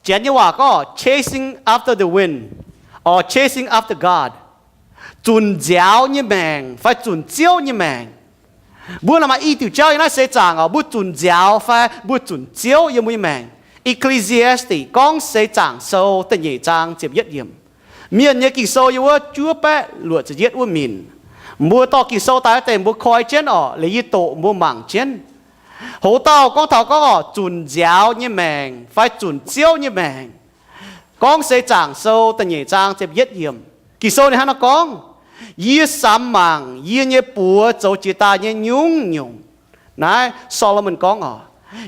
Janx nyei waac gorngv chasing after the wind or chasing after God, zunc nziaaux nyei maengc fai zunc Ziouv nyei maengc. Mbuo naaic maaih i diuc jauv yiem naaiv seix zaangc oc, mbuo zunc nziaaux fai mbuo zunc Ziouv yiem mbuo nyei maengc. Ecclesiastes gorngv seix zaangc sou da'nyeic zaang ziepc yietv yiemc. Mienh nyei Ging-Sou yiem wuov juov baeqv luoqc ziepc yietv wuov minc. Mbuo dorh Ging-Sou daaih wuov deix mbuo koi jienv oc, liuz yie doqc mbuo mangc jienv. Hoz dauh gorngv taux gorngv oc, zunc nziaaux nyei maengc fai zunc Ziouv nyei maengc. Gorngv seix zaangc sou da'nyeic zaang ziepc yietv yiemc, Ging-Sou ninh hnangv nor gorngv, Yie samx mangc yie nyei buoz zoux jiex daaih nyei nyungc-nyungc. Naaiv Solomon gorngv oc,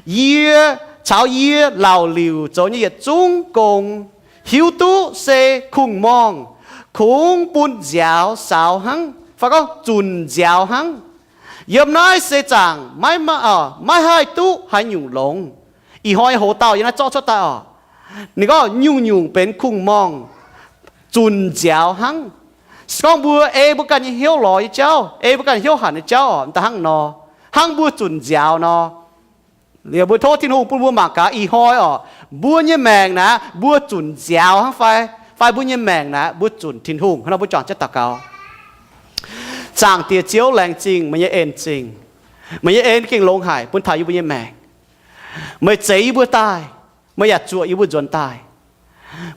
yie, caux yie laauc liuc zoux nyei yietc zungv gong, hiuv duqv se kungx-morngh, kungx bun nziaaux saaux hnangv, fai gorngv zunc nziaaux hnangv. Yiem naaiv seix zaangc maiv, maiv haih duqv haaix nyungc longx. Ih hnoi hoz dauh yiem naaiv zorqv cuotv daaih oc. Ninh gorngv nyungc-nyungc benx kungx-morngh, zunc nziaaux hnangv. Se gorngv mbuo ei mbuo ganh nyei hnyouv lorz nyei jauv, ei mbuo ganh hnyouv hanc nyei jauv oc, da'hnangv nor, hnangv mbuo zunc nziaaux nor. Liuz mbuo tov Tin-Hungh bun mbuo mangc gaax ih hnoi oc, mbuo nyei maengc naaiv mbuo zunc nziaaux hnangv fai, fai mbuo nyei maengc naaiv mbuo zunc Tin-Hungh. Hnangv nor mbuo juangc jienv daux gaux. Zaangc Diex Ziouv, laengz zingh meih nyei en-zingh. Meih nyei en gengh longx haic bun taux yie mbuo nyei maengc. Meih zeix yie mbuo daaih, meih yaac zuoqc yie mbuo nzuonx daaih,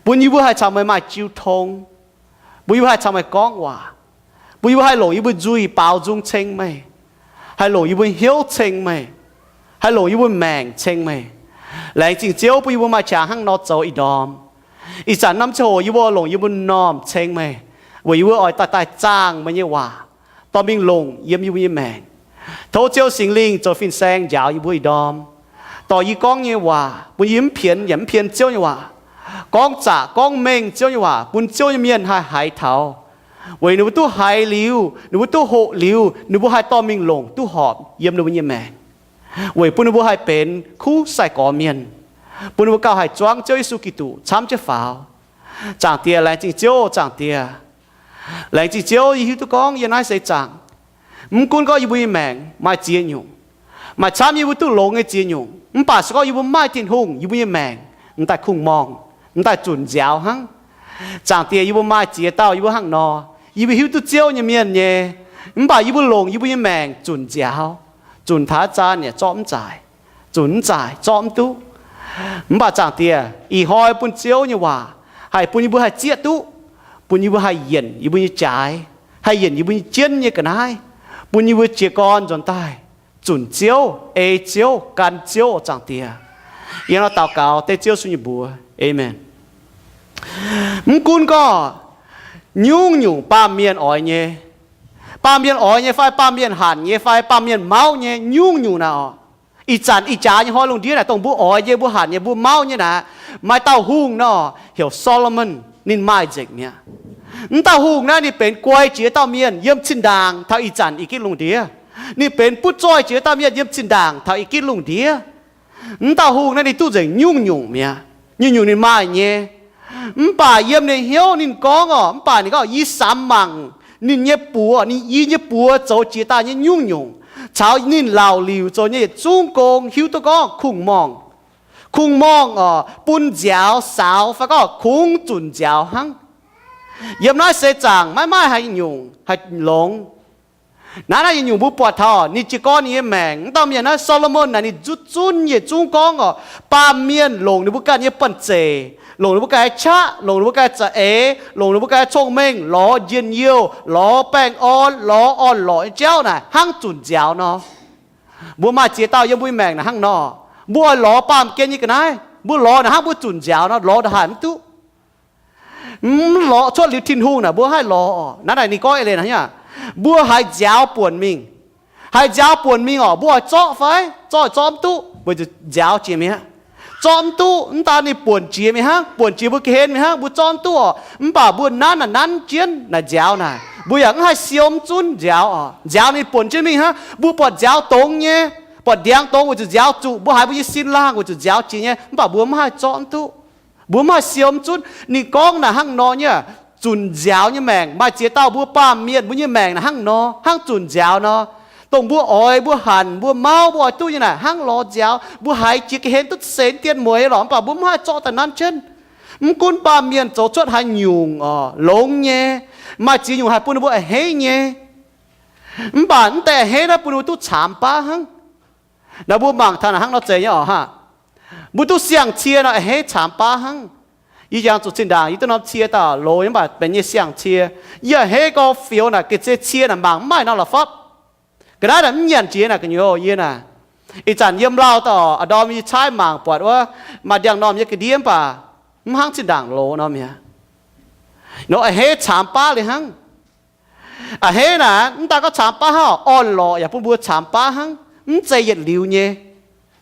bun yie mbuo haih caux meih maaih jiu tong, bun yie mbuo haih caux meih gorngv waac, bun yie mbuo haih longc yie mbuo nzuih baaux nzung ceng meih, haih longc yie mbuo hnyouv ceng meih, haih longc yie mbuo maengc ceng meih. Laengz zingh Ziouv bun yie mbuo maaih qangx hnangv nor zoux ih ndorm. Ih zanc norm ziangh hoc yie mbuo longc yie mbuo m'normh ceng meih, weic yie mbuo oix daaih daaih zaangh meih nyei waac, dorh mingh longc yiem yie mbuo nyei maengc. Tov Ziouv Singx Lingh zoux fin-saeng njaaux yie mbuo ih ndorm, dorh yie gorngv nyei waac bun yie mv pienx yaac mv pienx Ziouv nyei waac, gorngv zaqc gorngv mengh Ziouv nyei waac bun Ziouv nyei mienh haih haiz taux, weic ninh mbuo duqv haiz liuz, ninh mbuo duqv hoqc liuz, ninh mbuo haih dorh mingh longc duqv horpc yiem ninh mbuo nyei maengc, weic bun ninh mbuo haih benx kuv sai-gorx mienh, bun ninh mbuo gauh haih zuangv Ziouv Yesu Giduc camv jienv faaux. Zaangc Diex, laengz zingh Ziouv. Zaangc Diex, laengz zingh Ziouv, yie hiuv duqv gorngv yiem naaiv seix zaangc, mv gunv gorngv yie mbuo nyei maengc maaih ziex nyungc, maaih camv yie mbuo duqv longx nyei ziex nyungc, mv baac se gorngv yie mbuo maaih Tin-Hungh, yie mbuo nyei maengc m'daaih kungx-morngh, m'daaih zunc nziaaux hnangv. Zaangc Diex, yie mbuo maaih ziex dauh yie mbuo hnangv nor, yie mbuo hiuv duqv Ziouv nyei mienh nyei, mv baac yie mbuo longc yie mbuo nyei maengc zunc nziaaux, zunc taux zaanc yaac zorqv mv zaaic, zunc mv zaaic, zorqv mv duqv. Mv baac Zaangc Diex, ih hnoi bun Ziouv nyei waac haih bun yie mbuo haih zieqv duqv, bun yie mbuo haih yienc yie mbuo nyei jaaix, haih yienc yie mbuo nyei jienv nyei ga'naaiv, bun yie mbuo jiez gorn nzuonx daaih zunc Ziouv, ei Ziouv, gan Ziouv. Zaangc Diex, yie nor daux gaux dengv Ziouv Yesu nyei mbuox, Aamen. Mv gunv gorngv nyungc-nyungc baamh mienh oix nyei, baamh mienh oix nyei fai baamh mienh hanc nyei fai baamh mienh mauv nyei nyungc-nyungc naaic oc, ih zanc ih jaax nyei hnoi lungh ndiev naaic dongh mbuo oix nyei, mbuo hanc nyei, mbuo mauv nyei naaic, maaih dauh hungh nor, heuc Solomon, ninh maaih nzengc mi'aqv. Mv dauh hungh naaiv ninh benx guai jiex dauh mienh yiem zinh ndaangc taux ih zanc ih gitv lungh ndiev. Ninh benx butv zoih jiex dauh mienh yiem zinh ndaangc taux ih gitv lungh ndiev. Mv dauh hungh naaiv ninh duqv nzengc nyungc-nyungc mi'aqv. Nyungc-nyungc ninh maaih nyei. Mv baac yiem ninh hnyouv ninh gorngv oc, mv baac ninh gorngv, yie samx mangc ninh nyei buoz, ninh, yie nyei buoz zoux jiex daaih nyei nyungc-nyungc, caux ninh laauc liuc zoux nyei yietc zungv gong, hiuv duqv gorngv kungx-morngh. Kungx-morngh oc, bun nziaaux saaux fai gorngv kungx zunc nziaaux hnangv. Yiem naaiv seix zaangc maiv maaih haaix nyungc haih longx. Naaiv naaiv yietc nyungc mbuo buatc taux ninh jiez gorn ninh nyei maengc. Mv dauh mienh naaiv Solomon naaic ninh zutv zunv yietc zungv gorngv oc, baamh mienh longc ninh mbuo ganh nyei banh zeic, longc ninh mbuo ganh nyei qaqv, longc ninh mbuo ganh nyei za'eix, longc ninh mbuo ganh nyei cong-mengh lorz njien-youh, lorz baengh orn, lorz orn-lorqc nyei jauv naaic hnangv zunc nziaaux nor. Mbuo maaih ziex dauh yiem mbuo nyei maengc naaic hnangv nor. Mbuo oix lorz baamh gen nyei ga'naaiv, mbuo lorz naaic hnangv mbuo zunc nziaaux nor, lorz ndongc haaix mv duqv. Mv lorz cuotv liuz Tin-Hungh naaic mbuo haih lorz oc. Naaiv naaic ninh gorngv eix leiz hnangv naaic, mbuo haiz nziaaux buonc mingh, haiz nziaaux buonc mingh oc, mbuo oix zorqv fai? Zorqv, zorqv mv duqv weic zuqc nziaaux jiex mi'aqv. Zorqv mv duqv, mv daan ninh buonc jiex mingh hnangv, buonc jiex mbuo ga'hlen mingh hnangv, mbuo zorqv mv duqv oc. Mv baac mbuo nanv naaic nanv jienv naaic nziaaux naaic, mbuo yaac mv haih siou mv zunv nziaaux oc. Nziaaux ninh buonc jienv mingh hnangv. Mbuo buatc nziaaux dongz nyei, buatc ndiangx dongz weic zuqc nziaaux zuqc, mbuo haiz mbuo nyei sin laangh weic zuqc nziaaux jiex nyei, mv baac mbuo mv haih zorqv mv duqv. Mbuo mv haih siou mv zunv. Ninh gorngv naaic hnangv nor nyei, zunc nziaaux nyei maengc maaih ziex dauh mbuo baamh mienh mbuo nyei maengc naaic hnangv nor, hnangv zunc nziaaux nor. dongh mbuo oix, mbuo hanc, mbuo mauv, mbuo oix duqv nyei naaic hnangv lorz nziaaux. Mbuo haiz jiex ga'hlen duqv seix dien mueiz lorqc, mv baac mbuo mv haih zorqv daaih nanv jienv. Mv gunv baamh mienh zoux cuotv haaix nyungc oc, longx nyei, maaih ziex nyungc haih bun ninh mbuo a'hneiv nyei. Mv baac mv deix a'hneiv naaiv bun ninh mbuo duqv caamx baav hnangv. Naaiv mbuo mangc taux naaic hnangv nor zeiz nyei oc haah. Mbuo duqv siang-cie nor a'hneiv caamx baav hnangv. Yie jangx zuqc zinh ndaangc yie duqv norm cie dauh loz nyei, mv baac benx nyei siang-cie. Yie a'hneiv gorngv fioux naaic ga'zeix cie naaic mangc mv maaih norm la'fapv. Ga'naaiv naaic mv nyanc jiex naaic gu'nyuoz yie naaic. Ih zanc yiem lauh dauh a'ndorm yie caaiv mangc buatc wuov maaih ndiangx-normh nyei ga'ndiev mv baac mv hnangv zinh ndaangc loz nor mi'aqv. Nor a'hneiv caamx baav liuz hnangv. A'hneiv naaic mv daaih gorngv caamx baav hnangv, orn-lorqc yaac bun mbuo caamx baav hnangv, mv zeiz yietc liuz nyei.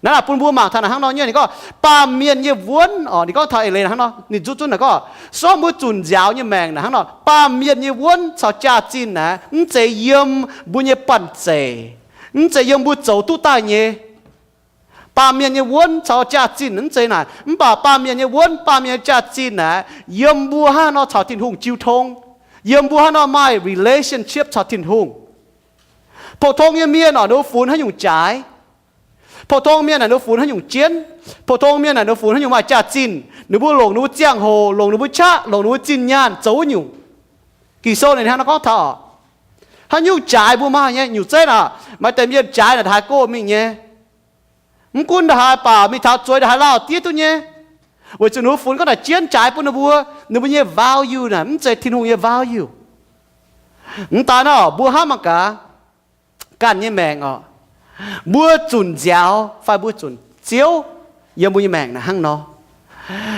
Naaiv naaic bun mbuo mangc taux naaic hnangv nor nyei, ninh gorngv baamh mienh nyei wuonv oc, ninh gorngv taux eix leiz naaic hnangv nor, ninh zuqv zunv naaic gorngv, sorng mbuo zunc nziaaux nyei maengc naaic hnangv nor, baamh mienh nyei wuonv caux jaax-zinh naaic mv zeiz yiem mbuo nyei banh zeic, mv zeiz yiem mbuo zoux duqv daaih nyei. Baamh mienh nyei wuonv caux jaax-zinh mv zeiz naaic, mv baac baamh mienh nyei wuonv, baamh mienh nyei jaax-zinh naaic yiem mbuo hnangv nor caux Tin-Hungh jiu tong, yiem mbuo hnangv nor maaih relationship caux Tin-Hungh. Pou-tong nyei mienh oc, ninh mbuo funx haaix nyungc jaaix? Pou-tong mienh naaic ninh mbuo funx haaix nyungc jienv? Pou-tong mienh naaic ninh mbuo funx haaix nyungc maaih jaax-zinh? Ninh mbuo longc ninh mbuo ziangh hoc, longc ninh mbuo qaqv, longc ninh mbuo zinh nyaanh zoux wuov nyungc. Ging-Sou ninh hnangv nor gorngv taux oc, haaix nyungc jaaix mbuo maaih nyei nyungc zeiv naaic, maaih deix mienh jaaix naaic ndongc haaix go mingh nyei. Mv gunv ndongc haaix baac mingh taux zueiz ndongc haaix lauh diev duqv nyei. Weic zuqc ninh mbuo funx gorngv naaic jienv jaaix bun ninh mbuo, ninh mbuo nyei value naaic mv zeiz Tin-Hungh nyei value. Mv daaih nor mbuo hnamv mangc gaax, ganh nyei maengc oc, mbuo zunc nziaaux fai mbuo zunc Ziouv yiem mbuo nyei maengc naaic hnangv nor.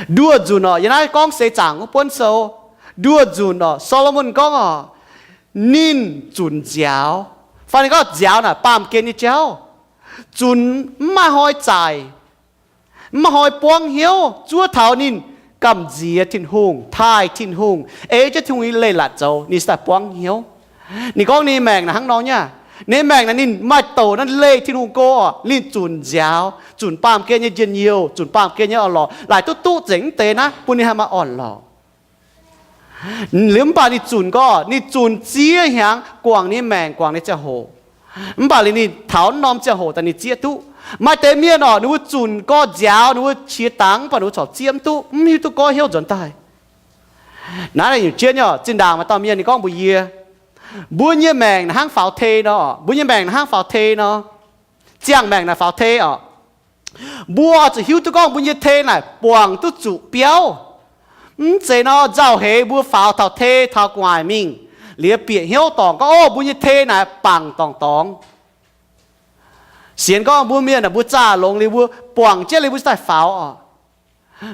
Nduoh nzunc oc, yie naaiv gorngv seix zaangc wuov buonv sou, nduoh nzunc oc, Saa^lo^morn gorngv oc, ninh zunc nziaaux, fai ninh gorngv nziaaux naaic baamh gen nyei jauv, zunc mv maaih hnoi zaaic, mv maaih hnoi buangv hnyouv, zuov taux ninh gamh nziex Tin-Hungh, taaih Tin-Hungh, ei jienv Tin-Hungh nyei leiz-latc zoux, ninh se daaih buangv hnyouv. Ninh gorngv ninh maengc naaic hnangv nor nyei aqv. Ninh maengc naaic ninh maaih douc naaiv leih Tin-Hungh go oc, ninh zunc nziaaux, zunc baamh gen nyei njien-youh, zunc baamh gen nyei orn-lorqc, laaic duqv duqv nzengc mv deix naaiv bun ninh haih maaih orn-lorqc. Liuz mv baac ninh zunc gorngv ninh zunc ziex hnyangx guangc ninh maengc, guangc ninh ziangh hoc. Mv baac liuz ninh taux norm ziangh hoc daaih ninh zieqv duqv. Maaih deix mienh oc, ninh mbuo zunc gorngv nziaaux, ninh mbuo qiex dangx, mv baac ninh mbuo corc zieqv mv duqv, mv hiuv duqv gorngv hnyouv nzuonx daaih. Naaiv naaic nyungc jienv nyei oc, zinh ndaangc maaih dauh mienh ninh gorngv mbuox yie, mbuo nyei maengc naaic hnangv faaux tei nor, mbuo nyei maengc naaic hnangv faaux tei nor, ziangh maengc naaic faaux tei oc. Mbuo oix zuqc hiuv duqv gorngv mbuo nyei tei naaic buangc duqv zuqc biauv. Mv zeiz nor nzauh heix mbuo faaux taux tei taux gu'nguaaic mingh, liuz bieqc hnyouv dorngc gorngv, ov, mbuo nyei tei naaic bangc dorngc dorngx. Sienx gorngv mbuo mienh naaic mbuo zaah longx liuz mbuo buangc jienv liuz mbuo daaih faaux oc.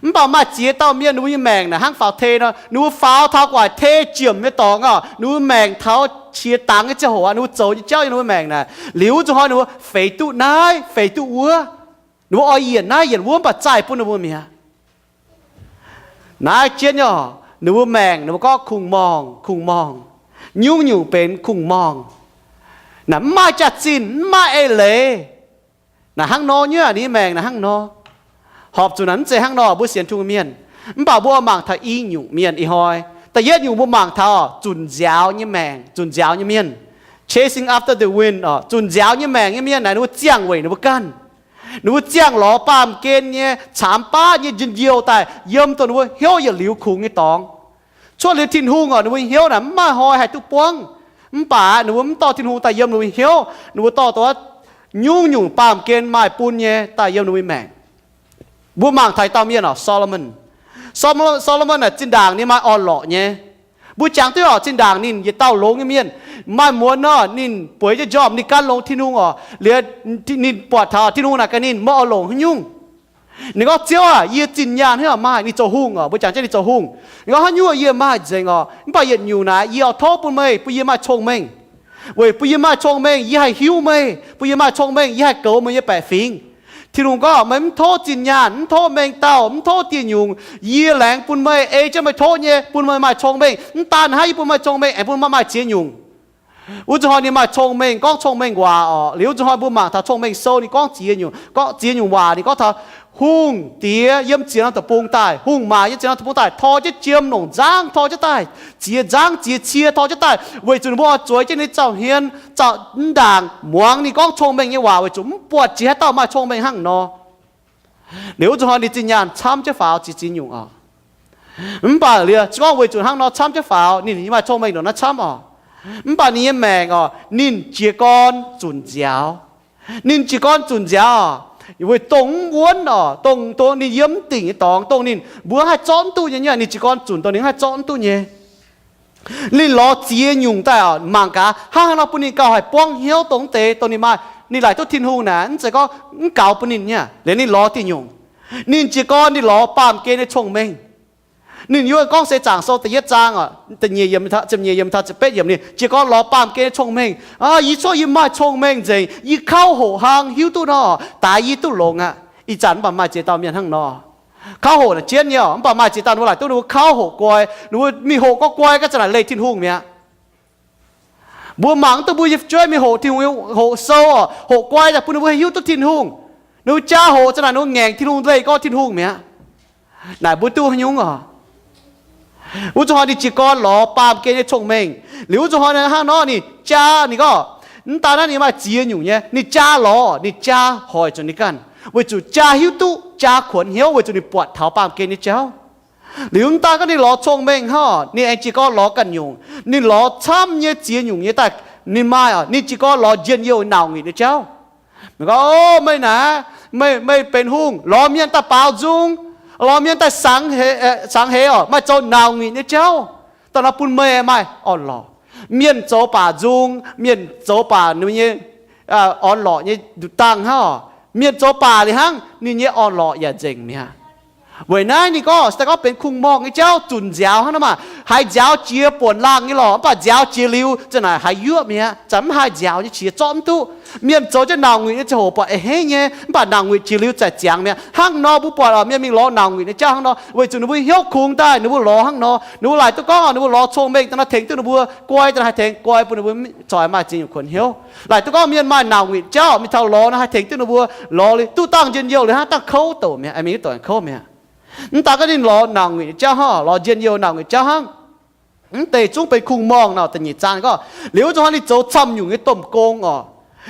Mv baac maaih ziex dauh mienh ninh mbuo nyei maengc naaic hnangv faaux tei nor, ninh mbuo faaux taux gu'nguaaic tei jiemc nyei dorngx oc, ninh mbuo maengc taux qiex dangx nyei ziangh hoc aqv, ninh mbuo zoux nyei jauv yiem ninh mbuo maengc naaic, liuz wuov zuqc hnoi ninh mbuo feix duqv naaiv feix duqv wuov. Ninh mbuo oix yienc naaiv yienc wuov mv baac zaih bun ninh mbuo mi'aqv. Naaiv jienv nyei oc, ninh mbuo maengc ninh mbuo gorngv kungx-morngh, kungx-morngh. Nyungc-nyungc benx kungx-morngh. Naaic mv maaih jaax-zinh, mv maaih eix leiz. Naaic hnangv nor nyei aqv, ninh maengc naaic hnangv nor. Horpc zuqc naaic mv zeiz hnangv nor mbuo sienx Tin-Hungh mienh. Mv baac mbuo mangc taux i nyungc mienh ih hnoi. Da'yietv nyungc mbuo mangc taux zunc nziaaux nyei maengc, zunc nziaaux nyei mienh. Chasing after the wind oc, zunc nziaaux nyei maengc nyei mienh naaic ninh mbuo ziangh weic ninh mbuo ganh. Ninh mbuo ziangh lorz baamh gen nyei caamx baav nyei njien-youh daaih yiem dongh ninh mbuo hnyouv yietc liuz kungx nyei dorngx. Cuotv liuz Tin-Hungh oc, ninh mbuo hnyouv naaic mv maaih hnoi haih duqv buangv. Mv baac ninh mbuo mv dorh Tin-Hungh daaih yiem ninh mbuo hnyouv, ninh mbuo dorh dongh nyungc-nyungc baamh gen maaih bun nyei daaih yiem ninh mbuo maengc. Mbuo mangc taux dauh mienh oc, Saa^lo^morn. Saa^lo^morn naaic zinh ndaangc ninh maaih orn-lorqc nyei. Mbuo jangx duqv oc, zinh ndaangc ninh yietc dauh longx nyei mienh. Maaih muonz nor ninh bueix jienv njormh, ninh gan longx Tin-Hungh oc. Liuz ninh buatc taux Tin-Hungh naaic gaax ninh, meih oix longc haaix nyungc? Ninh gorngv, Ziouv aac, yie zinh nyaanh haaix nyungc maaih? Ninh zoux hungh oc, mbuo jangx jienv ninh zoux hungh. Ninh gorngv, haaix nyungc yie maaih nzengc oc, mv baac yietc nyungc naaic yie oix tov bun meih, bun yie maaih cong-mengh. Weic bun yie maaih cong-mengh yie haih hiuv meih, bun yie maaih cong-mengh yie haih goux meih nyei baeqc fingx. Tin-Hungh gorngv, meih mv tov zinh nyaanh, mv tov mengh dauh, mv tov dieh nyungc. Yie laengz bun meih, ei jienv meih tov nyei, bun meih maaih cong-mengh. Mv daan hnangv, yie bun meih cong-mengh aengx bun meih maaih ziex nyungc. Wuov zuqc hnoi ninh maaih cong-mengh, gorngv cong-mengh waac oc. Liuz wuov zuqc hnoi mbuo mangc taux cong-mengh sou ninh gorngv ziex nyungc, gorngv ziex nyungc waac ninh gorngv taux Hungh diex yiem ziex norm deic-bung daaih, hungh maac yiem ziex norm deic-bung daaih, tor jienv jiem longc nzangv tor jienv daaih, ziex nzangv ziex cie tor jienv daaih, weic zuqc ninh mbuo oix zueiz jienv ninh zaux hmien, zaux mv ndaangc muangx ninh gorngv cong-mengh nyei waac, weic zuqc mv buatc jiex haaix dauh maaih cong-mengh hnangv nor. Liuz wuov zuqc hnoi ninh zinh nyaanh camv jienv faaux ziex ziex nyungc oc. Mv baac liuz se gorngv weic zuqc hnangv nor camv jienv faaux, ninh maaih cong-mengh ndongc naaiv camv oc. Mv baac ninh nyei maengc oc, ninh jiez gorn zunc nziaaux. Ninh jiez gorn zunc nziaaux oc, weic dongh mv wuonv oc, dongh, dongh ninh yiem mv dingc nyei dorngx, dongh ninh mbuo haih zorqv mv duqv nyei, ninh jiez gorn zunc dongh ninh haih zorqv mv duqv nyei. Ninh lorz ziex nyungc daaih oc, mangc gaax hnangv haaix nor bun ninh gauh haih buangv hnyouv dongh deix dongh ninh maaih, ninh laaic duqv Tin-Hungh naaic mv zeiz gorngv mv gaux bun ninh nyei. Liuz ninh lorz diuh nyungc, ninh jiez gorn ninh lorz baamh gen nyei cong-mengh. Ninh yiem Gorngv Seix Zaangc Sou da'yietv zaang, ziepc nyeic yiemc taux ziepc betv yiemc, ninh jiez gorn lorz baamh gen nyei cong-mengh. Yie cuotv yie maaih cong-mengh nzengc, yie kauv hoqc hnangv, hiuv duqv nor, daaix yie duqv longx aqv. Ih zanc mv baac maaih ziex dauh mienh hnangv nor. Kauv hoqc naaic jienv nyei oc, mv baac maaih ziex dauh ninh mbuo laaic duqv ninh mbuo kauv hoqc guai, ninh mbuo mingh hoqc gorngv guai gaax za'naaic leih Tin-Hungh mi'aqv. Mbuo mangc duqv mbuo nyei fu'jueiv mingh hoqc Tin-Hungh, hoqc sou oc, hoqc guai daaih bun ninh mbuo hiuv duqv Tin-Hungh. Ninh mbuo jaa hoqc za'naaic ninh mbuo ngaengc Tin-Hungh leih gorngv Tin-Hungh mi'aqv. Naaic mbuo duqv haaix nyungc oc? Wuov zuqc hnoi ninh jiez gorn lorz baamh gen nyei cong-mengh. Liuz wuov zuqc hnoi hnangv nor ninh jaa, ninh gorngv, mv daan naaiv ninh maaih ziex nyungc nyei, ninh jaa lorz, ninh jaa hoic zuqc ninh ganh, weic zuqc jaa hiuv duqv, jaa kuonx hnyouv weic zuqc ninh buatc taux baamh gen nyei jauv. Liuz mv daan gorngv ninh lorz cong-mengh hnangv, ninh aengx jiez gorn lorz ganh nyungc. Ninh lorz camv nyei ziex nyungc nyei daaih, ninh maaih oc, ninh jiez gorn lorz njien-youh nauc nyitc nyei jauv. Meih gorngv, O, meih naaic, meih, meih benx hungh, lorz mienh daaih baaux nzung, lorz mienh daaih sangx heix oc, maaih zoux nauc nyitc nyei jauv. Daaih nor bun meih maaih orn-lorqc. Mienh zoux baac nzung, mienh zoux baac ninh nyei orn-lorqc nyei nduqc dangh hnangv oc. Mienh zoux baac liuz hnangv, ninh nyei orn-lorqc yaac nzengc mi'aqv. Weic naaiv ninh gorngv se daaih gorngv benx kungx-morngh nyei jauv zunc nziaaux hnangv nor maah. Haiz nziaaux jiex buonc laangh nyei lorqc, mv baac nziaaux jiex liuz za'naaic haiz yuoqv mi'aqv. Zanc mv haih nziaaux nyei qiex zorqv mv duqv. Mienh zoux jienv nauc nyitc nyei ziangh hoc buatc a'hneiv nyei, mv baac nauc nyitc jiex liuz za'gengh ziangx mi'aqv. Hnangv nor mbuo buatc oc, mienh mingh lorz nauc nyitc nyei jauv hnangv nor, weic zuqc ninh mbuo hnyouv kungx daaih, ninh mbuo lorz hnangv nor, ninh mbuo laaic duqv gorngv ninh mbuo lorz cong-mengh daaih nor tengx duqv ninh mbuo, guai daaih nor haih tengx guai bun ninh mbuo corc maaih ziex nyungc kuonx hnyouv. Laaic duqv gorngv mienh maaih nauc nyitc jauv mingh taux lorz nor haih tengx duqv ninh mbuo lorz liuz duqv dangh njien-youh liuz hnangv dangh kouv douc mi'aqv, mingh duqv douc kouv mi'aqv. Mv daan gorngv ninh lorz nauc nyitc nyei jauv hnangv, lorz njien-youh nauc nyitc jauv hnangv. Mv deix zungv benx kungx-morngh nor, da'nyeic zaang gorngv, liuz wuov zuqc hnoi ninh zoux camv nyungc nyei domh gong oc.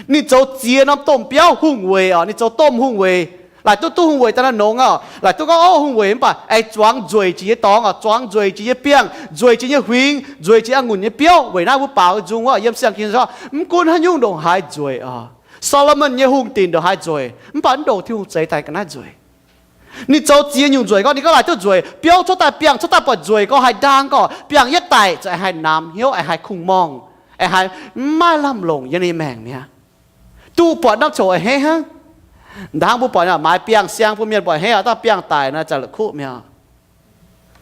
Ninh zoux ziex norm domh biauv hungh weic oc, ninh zoux domh hungh weic. Laaic duqv duqv hungh weic daaih nor nongx oc, laaic duqv gorngv, O, hungh weic, mv baac aengx zuangx nzueic jiex nyei dorngx oc, zuangx nzueic jiex nyei biangh, nzueic jiex nyei huingx, nzueic jiex a'ngunc nyei biouv. Weic naaiv mbuo baaux nzung wuov yiem siang-ging gorngv mv gunv haaix nyungc ndongc haaix nzueic oc. Solomon nyei hungh dinc ndongc haaix nzueic, mv baac mv ndongc Tin-Hungh zeix daaih ga'naaiv nzueic. Ninh zoux ziex nyungc nzueic gorngv, ninh gorngv laaic duqv nzueic, biouv cuotv daaih, biangh cuotv daaih buatc nzueic gorngv haih ndaang gorngv, biangh yietv daic za'gengh haih namx hnyouv, aengx haih kungx-morngh, aengx haih mv maaih lamh longc yiem ninh maengc mi'aqv. Duqv buatc norm coc a'hneiv hnangv. Da'hnangv mbuo buatc maaiz biangh siang bun mienh buatc a'hneiv oc, dangh biangh daic nor za'la'kuqv mi'aqv.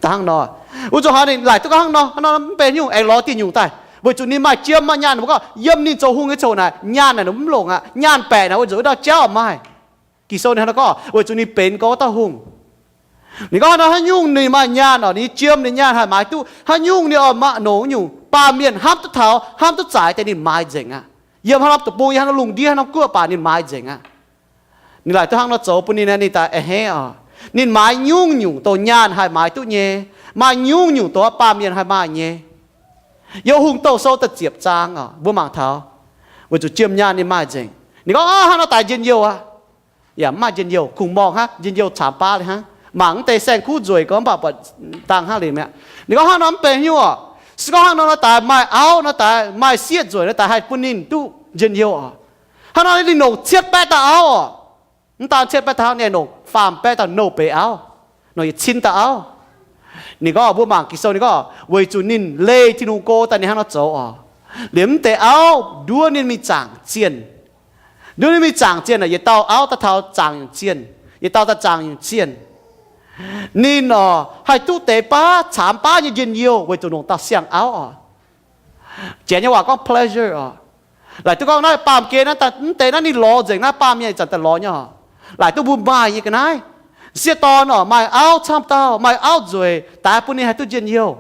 Da'hnangv nor, wuov zuqc hnoi ninh laaic duqv gorngv hnangv nor, hnangv nor mv benx nyungc, aengx lorz diuh nyungc daaih, weic zuqc ninh maaih jiem maaih nyaanh, ninh mbuo gorngv yiem ninh zoux hungh nyei coc naaic nyaanh naaic ninh mv longc aqv, nyaanh baeqc naaic wuov nzuqc wuov dauh jauv maaih. Ging-Sou ninh hnangv nor gorngv, weic zuqc ninh benx gorngv wuov dauh hungh. Ninh gorngv hnangv nor, haaix nyungc ninh maaih nyaanh oc, ninh nyei jiem ninh nyaanh haih maaiz duqv, haaix nyungc ninh oix mangc nongc nyungc baamh mienh hnamv duqv taux, hnamv duqv zaic deix ninh maaiz nzengc aqv. Yiem haaix norm deic-bung, yiem haaix norm lungh ndiev, haaix norm guoqv baac ninh maaiz nzengc aqv. Ninh laaic duqv hnangv nor zoux bun ninh, ninh daaih a'hneiv oc. Ninh maaiz nyungc-nyungc dongh nyaanh haih maaiz duqv nyei, maaih nyungc-nyungc dongh baamh mienh haih maaih nyei. Yiem Hungh Douh Sou da'ziepc zaang oc, mbuo mangc taux, weic zuqc jiem nyaanh ninh maaih nzengc. Ninh gorngv, Aav, hnangv nor daaih njien-youh aqv. Yaac mv maaih njien-youh, kungx-morngh hnangv, njien-youh caamx baav liuz hnangv. Mangc mv deix saeng-kuv nzueic gorngv mv baac buatc dangh hnangv liuz mi'aqv. Ninh gorngv hnangv nor mv benx haaix nyungc oc. Se gorngv hnangv nor, nor daaih maaih auv, nor daaih maaih sieqv nzueic, nor daaih haih bun ninh duqv njien-youh oc. Hnangv nor ninh longc cietv baeqv dauh auv oc. Mv daan cietv baeqv dauh auv, ninh longc faam baeqv dauh nouh beiz auv, longc yietc cin dauh auv. Ninh gorngv, mbuo mangc Ging-Sou ninh gorngv, weic zuqc ninh leih Tin-Hungh go daaih ninh hnangv nor zoux oc. Liemh mv deix auv nduov ninh mingh zaangc zienh. Nduov ninh mingh zaangc zienh aeqv, yietc dauh auv daaih taux zaangc nyungc zienh, yietc dauh daaih zaangc nyungc zienh. Ninh oc, haih duqv deix baav caamx baav nyei njien-youh weic zuqc longc dauh siang-auv oc. Janx nyei waac gorngv pleasure oc. Laaic duqv gorngv naaiv baamh gen naaiv, mv deix naaiv ninh lorz nzengc naaiv baamh mienh ih zanc daaih lorz nyei oc. Laaic duqv mbuo maaih nyei ga'naaiv. Sieqv dorn oc, maaih auv camv dauh, maaih auv nzueic, daaih bun ninh haih duqv njien-youh.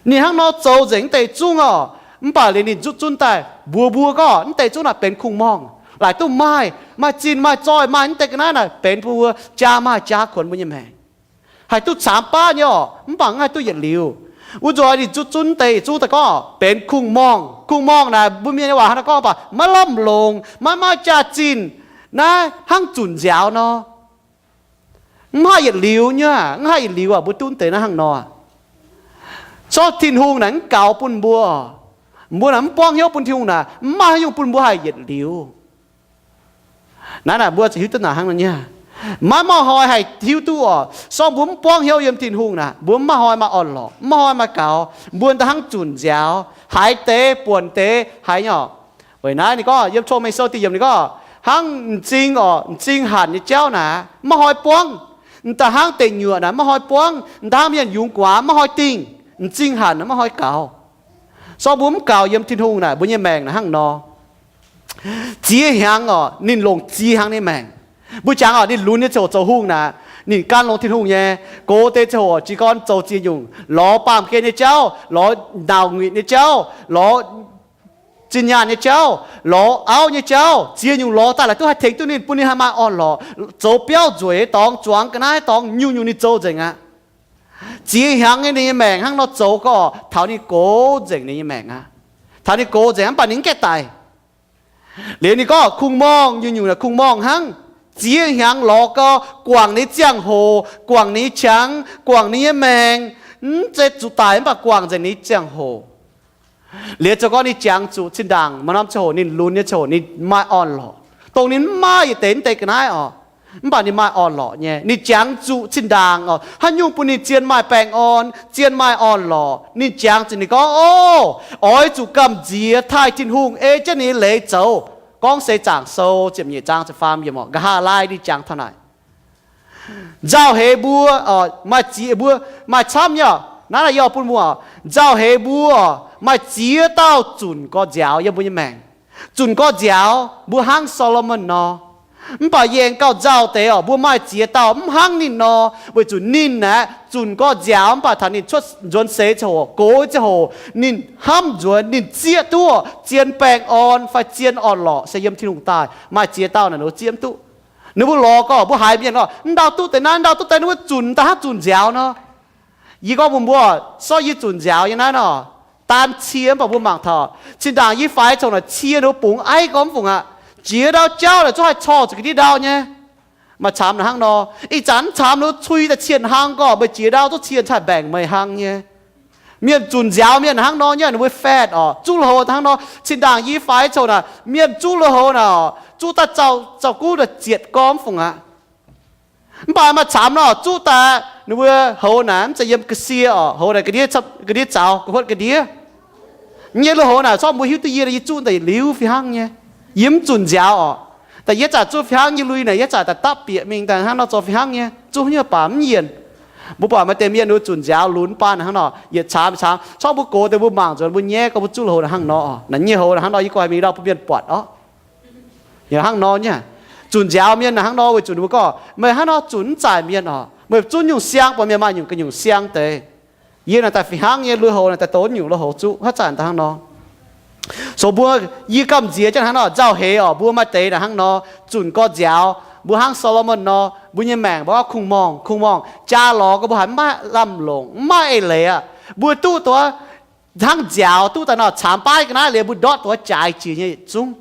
Ninh hnangv nor zoux nzengc mv deix zungv oc. Mv baac liuz ninh zutv zunv daaih mbuox mbuo gorngv mv deix zungv naaic benx kungx-morngh. laaic duqv maaih, maaih zinh maaih zoih, maaih mv deix ga'naaiv naaic benx bun mbuo jaa maaih jaa kuonx mbuo nyei maengc. Haih duqv caamx baav nyei orqc, mv baac mv haih duqv yietc liuz. Wuov nzunc ninh zuqc zunv deix yietc zungv daaih gorngv benx kungx-morngh. Kungx-morngh naaic mbuo mienh nyei waac hnangv naaiv gorngv baac maiv lamh longc, maiv maaih jaax-zinh, naaiv hnangv zunc nziaaux nor. Mv haih yietc liuz nyei, mv haih yietc liuz aqv. Mbuo duqv deix naaiv hnangv nor. Sortv Tin-Hungh naaic mv gaux bun mbuo. Mbuo naaic mv buangv hnyouv bun Tin-Hungh naaic, mv maaih haaix nyungc bun mbuo haih yietc liuz. Naaiv naaic mbuo ziouc hiuv duqv naaic hnangv nor nyei. Maiv maaih hnoi haih hiuv duqv orqc. Sortv mbuo mv buangv hnyouv yiem Tin-Hungh naaic, mbuo mv maaih hnoi maaih orn-lorqc, mv maaih hnoi maaih gaux. Mbuo daaih hnangv zunc nziaaux, haiz deix buonc deix haiz nyei orqc. Weic naaiv ninh gorngv yiem Cong-Mengh Sou da'yietv yiemc ninh gorngv, hnangv m'zing orqc, m'zing hanc nyei jauv naaic, maiv hnoi buangv. M'daaih hnangv deic nyuoqc naaic, maiv hnoi buangv. M'daaih hnangv mienh yungz guaax, maiv hnoi dingh. M'zing hanc naaic, maiv hnoi gaux. Sortv mbuo mv gaux yiem Tin-Hungh naaic, mbuo nyei maengc naaic hnangv nor. Ziex hnyangx orqc, ninh longc ziex hnyangx nyei maengc. Mbuo jangx orqc, ninh lunx nyei ziangh hoc zoux hungh naaic, ninh gan longx Tin-Hungh nyei. Gox deix ziangh hoc jiez gorn zoux ziex nyungc, lorz baamh gen nyei jauv, lorz nauc nguitc nyei jauv, lorz zinh nyaanh nyei jauv, lorz auv nyei jauv, ziex nyungc lorz daaih laaic duqv haih tengx duqv ninh, bun ninh haih maaih orn-lorqc, zoux biauv nzueic nyei dorngx, zuangx ga'naaiv dorngx, nyungc-nyungc ninh zoux nzengc aqv. Ziex hnyangx nyei ninh nyei maengc hnangv nor zoux gorqv, taux ninh gox nzengc ninh nyei maengc aqv. Taux ninh gox nzengc mv baac ninh mv gaengh daic. Liuz ninh gorngv kungx-morngh, nyungc-nyungc naaic kungx-morngh hnangv. Ziex hnyangx lorz gau, guangc ninh ziangh hoc, guangc ninh qangx, guangc ninh nyei maengc, mv zeiz zuqc daic mv baac guangc nzengc ninh ziangh hoc. Liuz zoux gorngv ninh jangx zuqc zinh ndaangc maaih norm ziangh hoc ninh lunx nyei ziangh hoc ninh maaih orn-lorqc, dongh ninh mv maaih yietc deix mv deix ga'naaiv orqc, mv baac ninh maaih orn-lorqc nyei. Ninh jangx zuqc zinh ndaangc orqc, haaix nyungc bun ninh zien maaih baengh orn, zien maaih orn-lorqc, ninh jangx zuqc ninh gorngv, Ov, oix zuqc gamh nziex taaih Tin-Hungh ei jienv ninh nyei leiz zoux. Gorngv Seix Zaangc Sou ziepc nyeic zaang ziepc faam yiemc orqc, nqa'haav laai ninh jangx taux naaic. Nzauh heix mbuo, maaih ziex mbuo, maaih camv nyei orqc. Naaiv naaic yie oix bun mbuo, nzauh heix mbuo maaih ziex dauh zunc gorx-nziaaux yiem mbuo nyei maengc. Zunc gorx-nziaaux mbuo hnangv Saa^lo^morn nor. Mv baac yie aengx gauh nzauh deix orqc, mbuo maaih ziex dauh mv hnangv ninh nor, weic zuqc ninh aeqv, zunc gorx-nziaaux mv baac taux ninh cuotv nzuonx seix ziangh hoc, gox ziangh hoc, ninh hnamv nzuonx ninh zieqv duqv zien baengh orn fai zien orn-lorqc se yiem Tin-Hungh daaih. Maaih ziex dauh naaic ninh zieqv mv duqv. Ninh mbuo lorz gorngv mbuo haiz mienh gorngv, Mv ndau duqv deix naaiv, mv ndau duqv deix naaiv, wuov zunc daaih hnangv zunc nziaaux nor. Yie gorngv mbuox mbuo, sortv yie zunc nziaaux nyei naaiv nor, daan cie mv baac mbuo mangc taux zinh ndaangc yie faix coc naaic cie ninh mbuo bungx aiv gormx fungc aqv. Jiex ndau jauv naaic zungv haih corc zuqc ga'ndiev ndau nyei. Maaih camx naaic hnangv nor. Ih zanc mv camx ninh cui daaih cien hlang gorqv, meih jiex ndau zungv cien cai mbaengc meih hlang nyei. Mienh zunc nziaaux mienh hnangv nor nyei, ninh mbuo faetv orqc, zuqv lui-houx hnangv nor. Zinh ndaangc yie faix coc naaic, mienh zuqv lui-houx naaic orqc, zuqv daaih zaux guv daaih zietc gormx fungc aqv. Mv baac maaih camx nor, zuqv daaih ninh mbuo houx naaic mv zeiz yiem ga'sie orqc, houx naaic ga'ndiev, ga'ndiev zaux, gu'huotv ga'ndiev. Nyei lui-houx naaic, corc mbuo hiuv duqv yie, yie zuqv daaih liuz fih hnangv nyei. Yie mv zunc nziaaux orqc. Daaih yie zanc zuqv fih hnangv nyei lui naaic, yie zanc daaih dapv bieqc mingh daaih hnangv nor zoux fih hnangv nyei, zuqv nyei baac mv yienc. Mbuo buatc maaih deix mienh ninh mbuo zunc nziaaux lunx baan hnangv nor, yietc camx camx. Corc mbuo gox deix mbuo mangc nzuonx mbuo nyaiv gorngv mbuo zuqv lui-houx naaic hnangv nor orqc, naaic nyei houx naaic hnangv nor yie gorngv mingh ndau bun mienh buatc orqc. Yaac hnangv nor nyei. Zunc nziaaux mienh naaic hnangv nor weic zuqc ninh mbuo gorngv, meih hnangv nor zunc mv zaaic mienh orqc, meih zuqv nyungc siang buatc mienh maaih nyungc gu'nyungc siang deix. Yie naaic daaih fih hnangv nyei lui-houx naaic daaih douz nyungc lui-houx zuqv haaix zanc daaih hnangv nor. So mbuo, yie gamh nziex jienv hnangv nor nzauh heix orqc, mbuo maaih deix naaic hnangv nor, zunc gorx nziaaux, mbuo hnangv Saa^lo^morn nor, mbuo nyei maengc mbuo gorngv kungx-morngh, kungx-morngh, jaa lorz gorx mbuo haiz mv maaih lamh longc, mv maaih eix leiz aqv. Mbuo duqv duqv hnangv nziaaux duqv daaih nor, caamx baav ga'naaiv liuz mbuo ndortv duqv jaaix jiex nyei yietc zungv.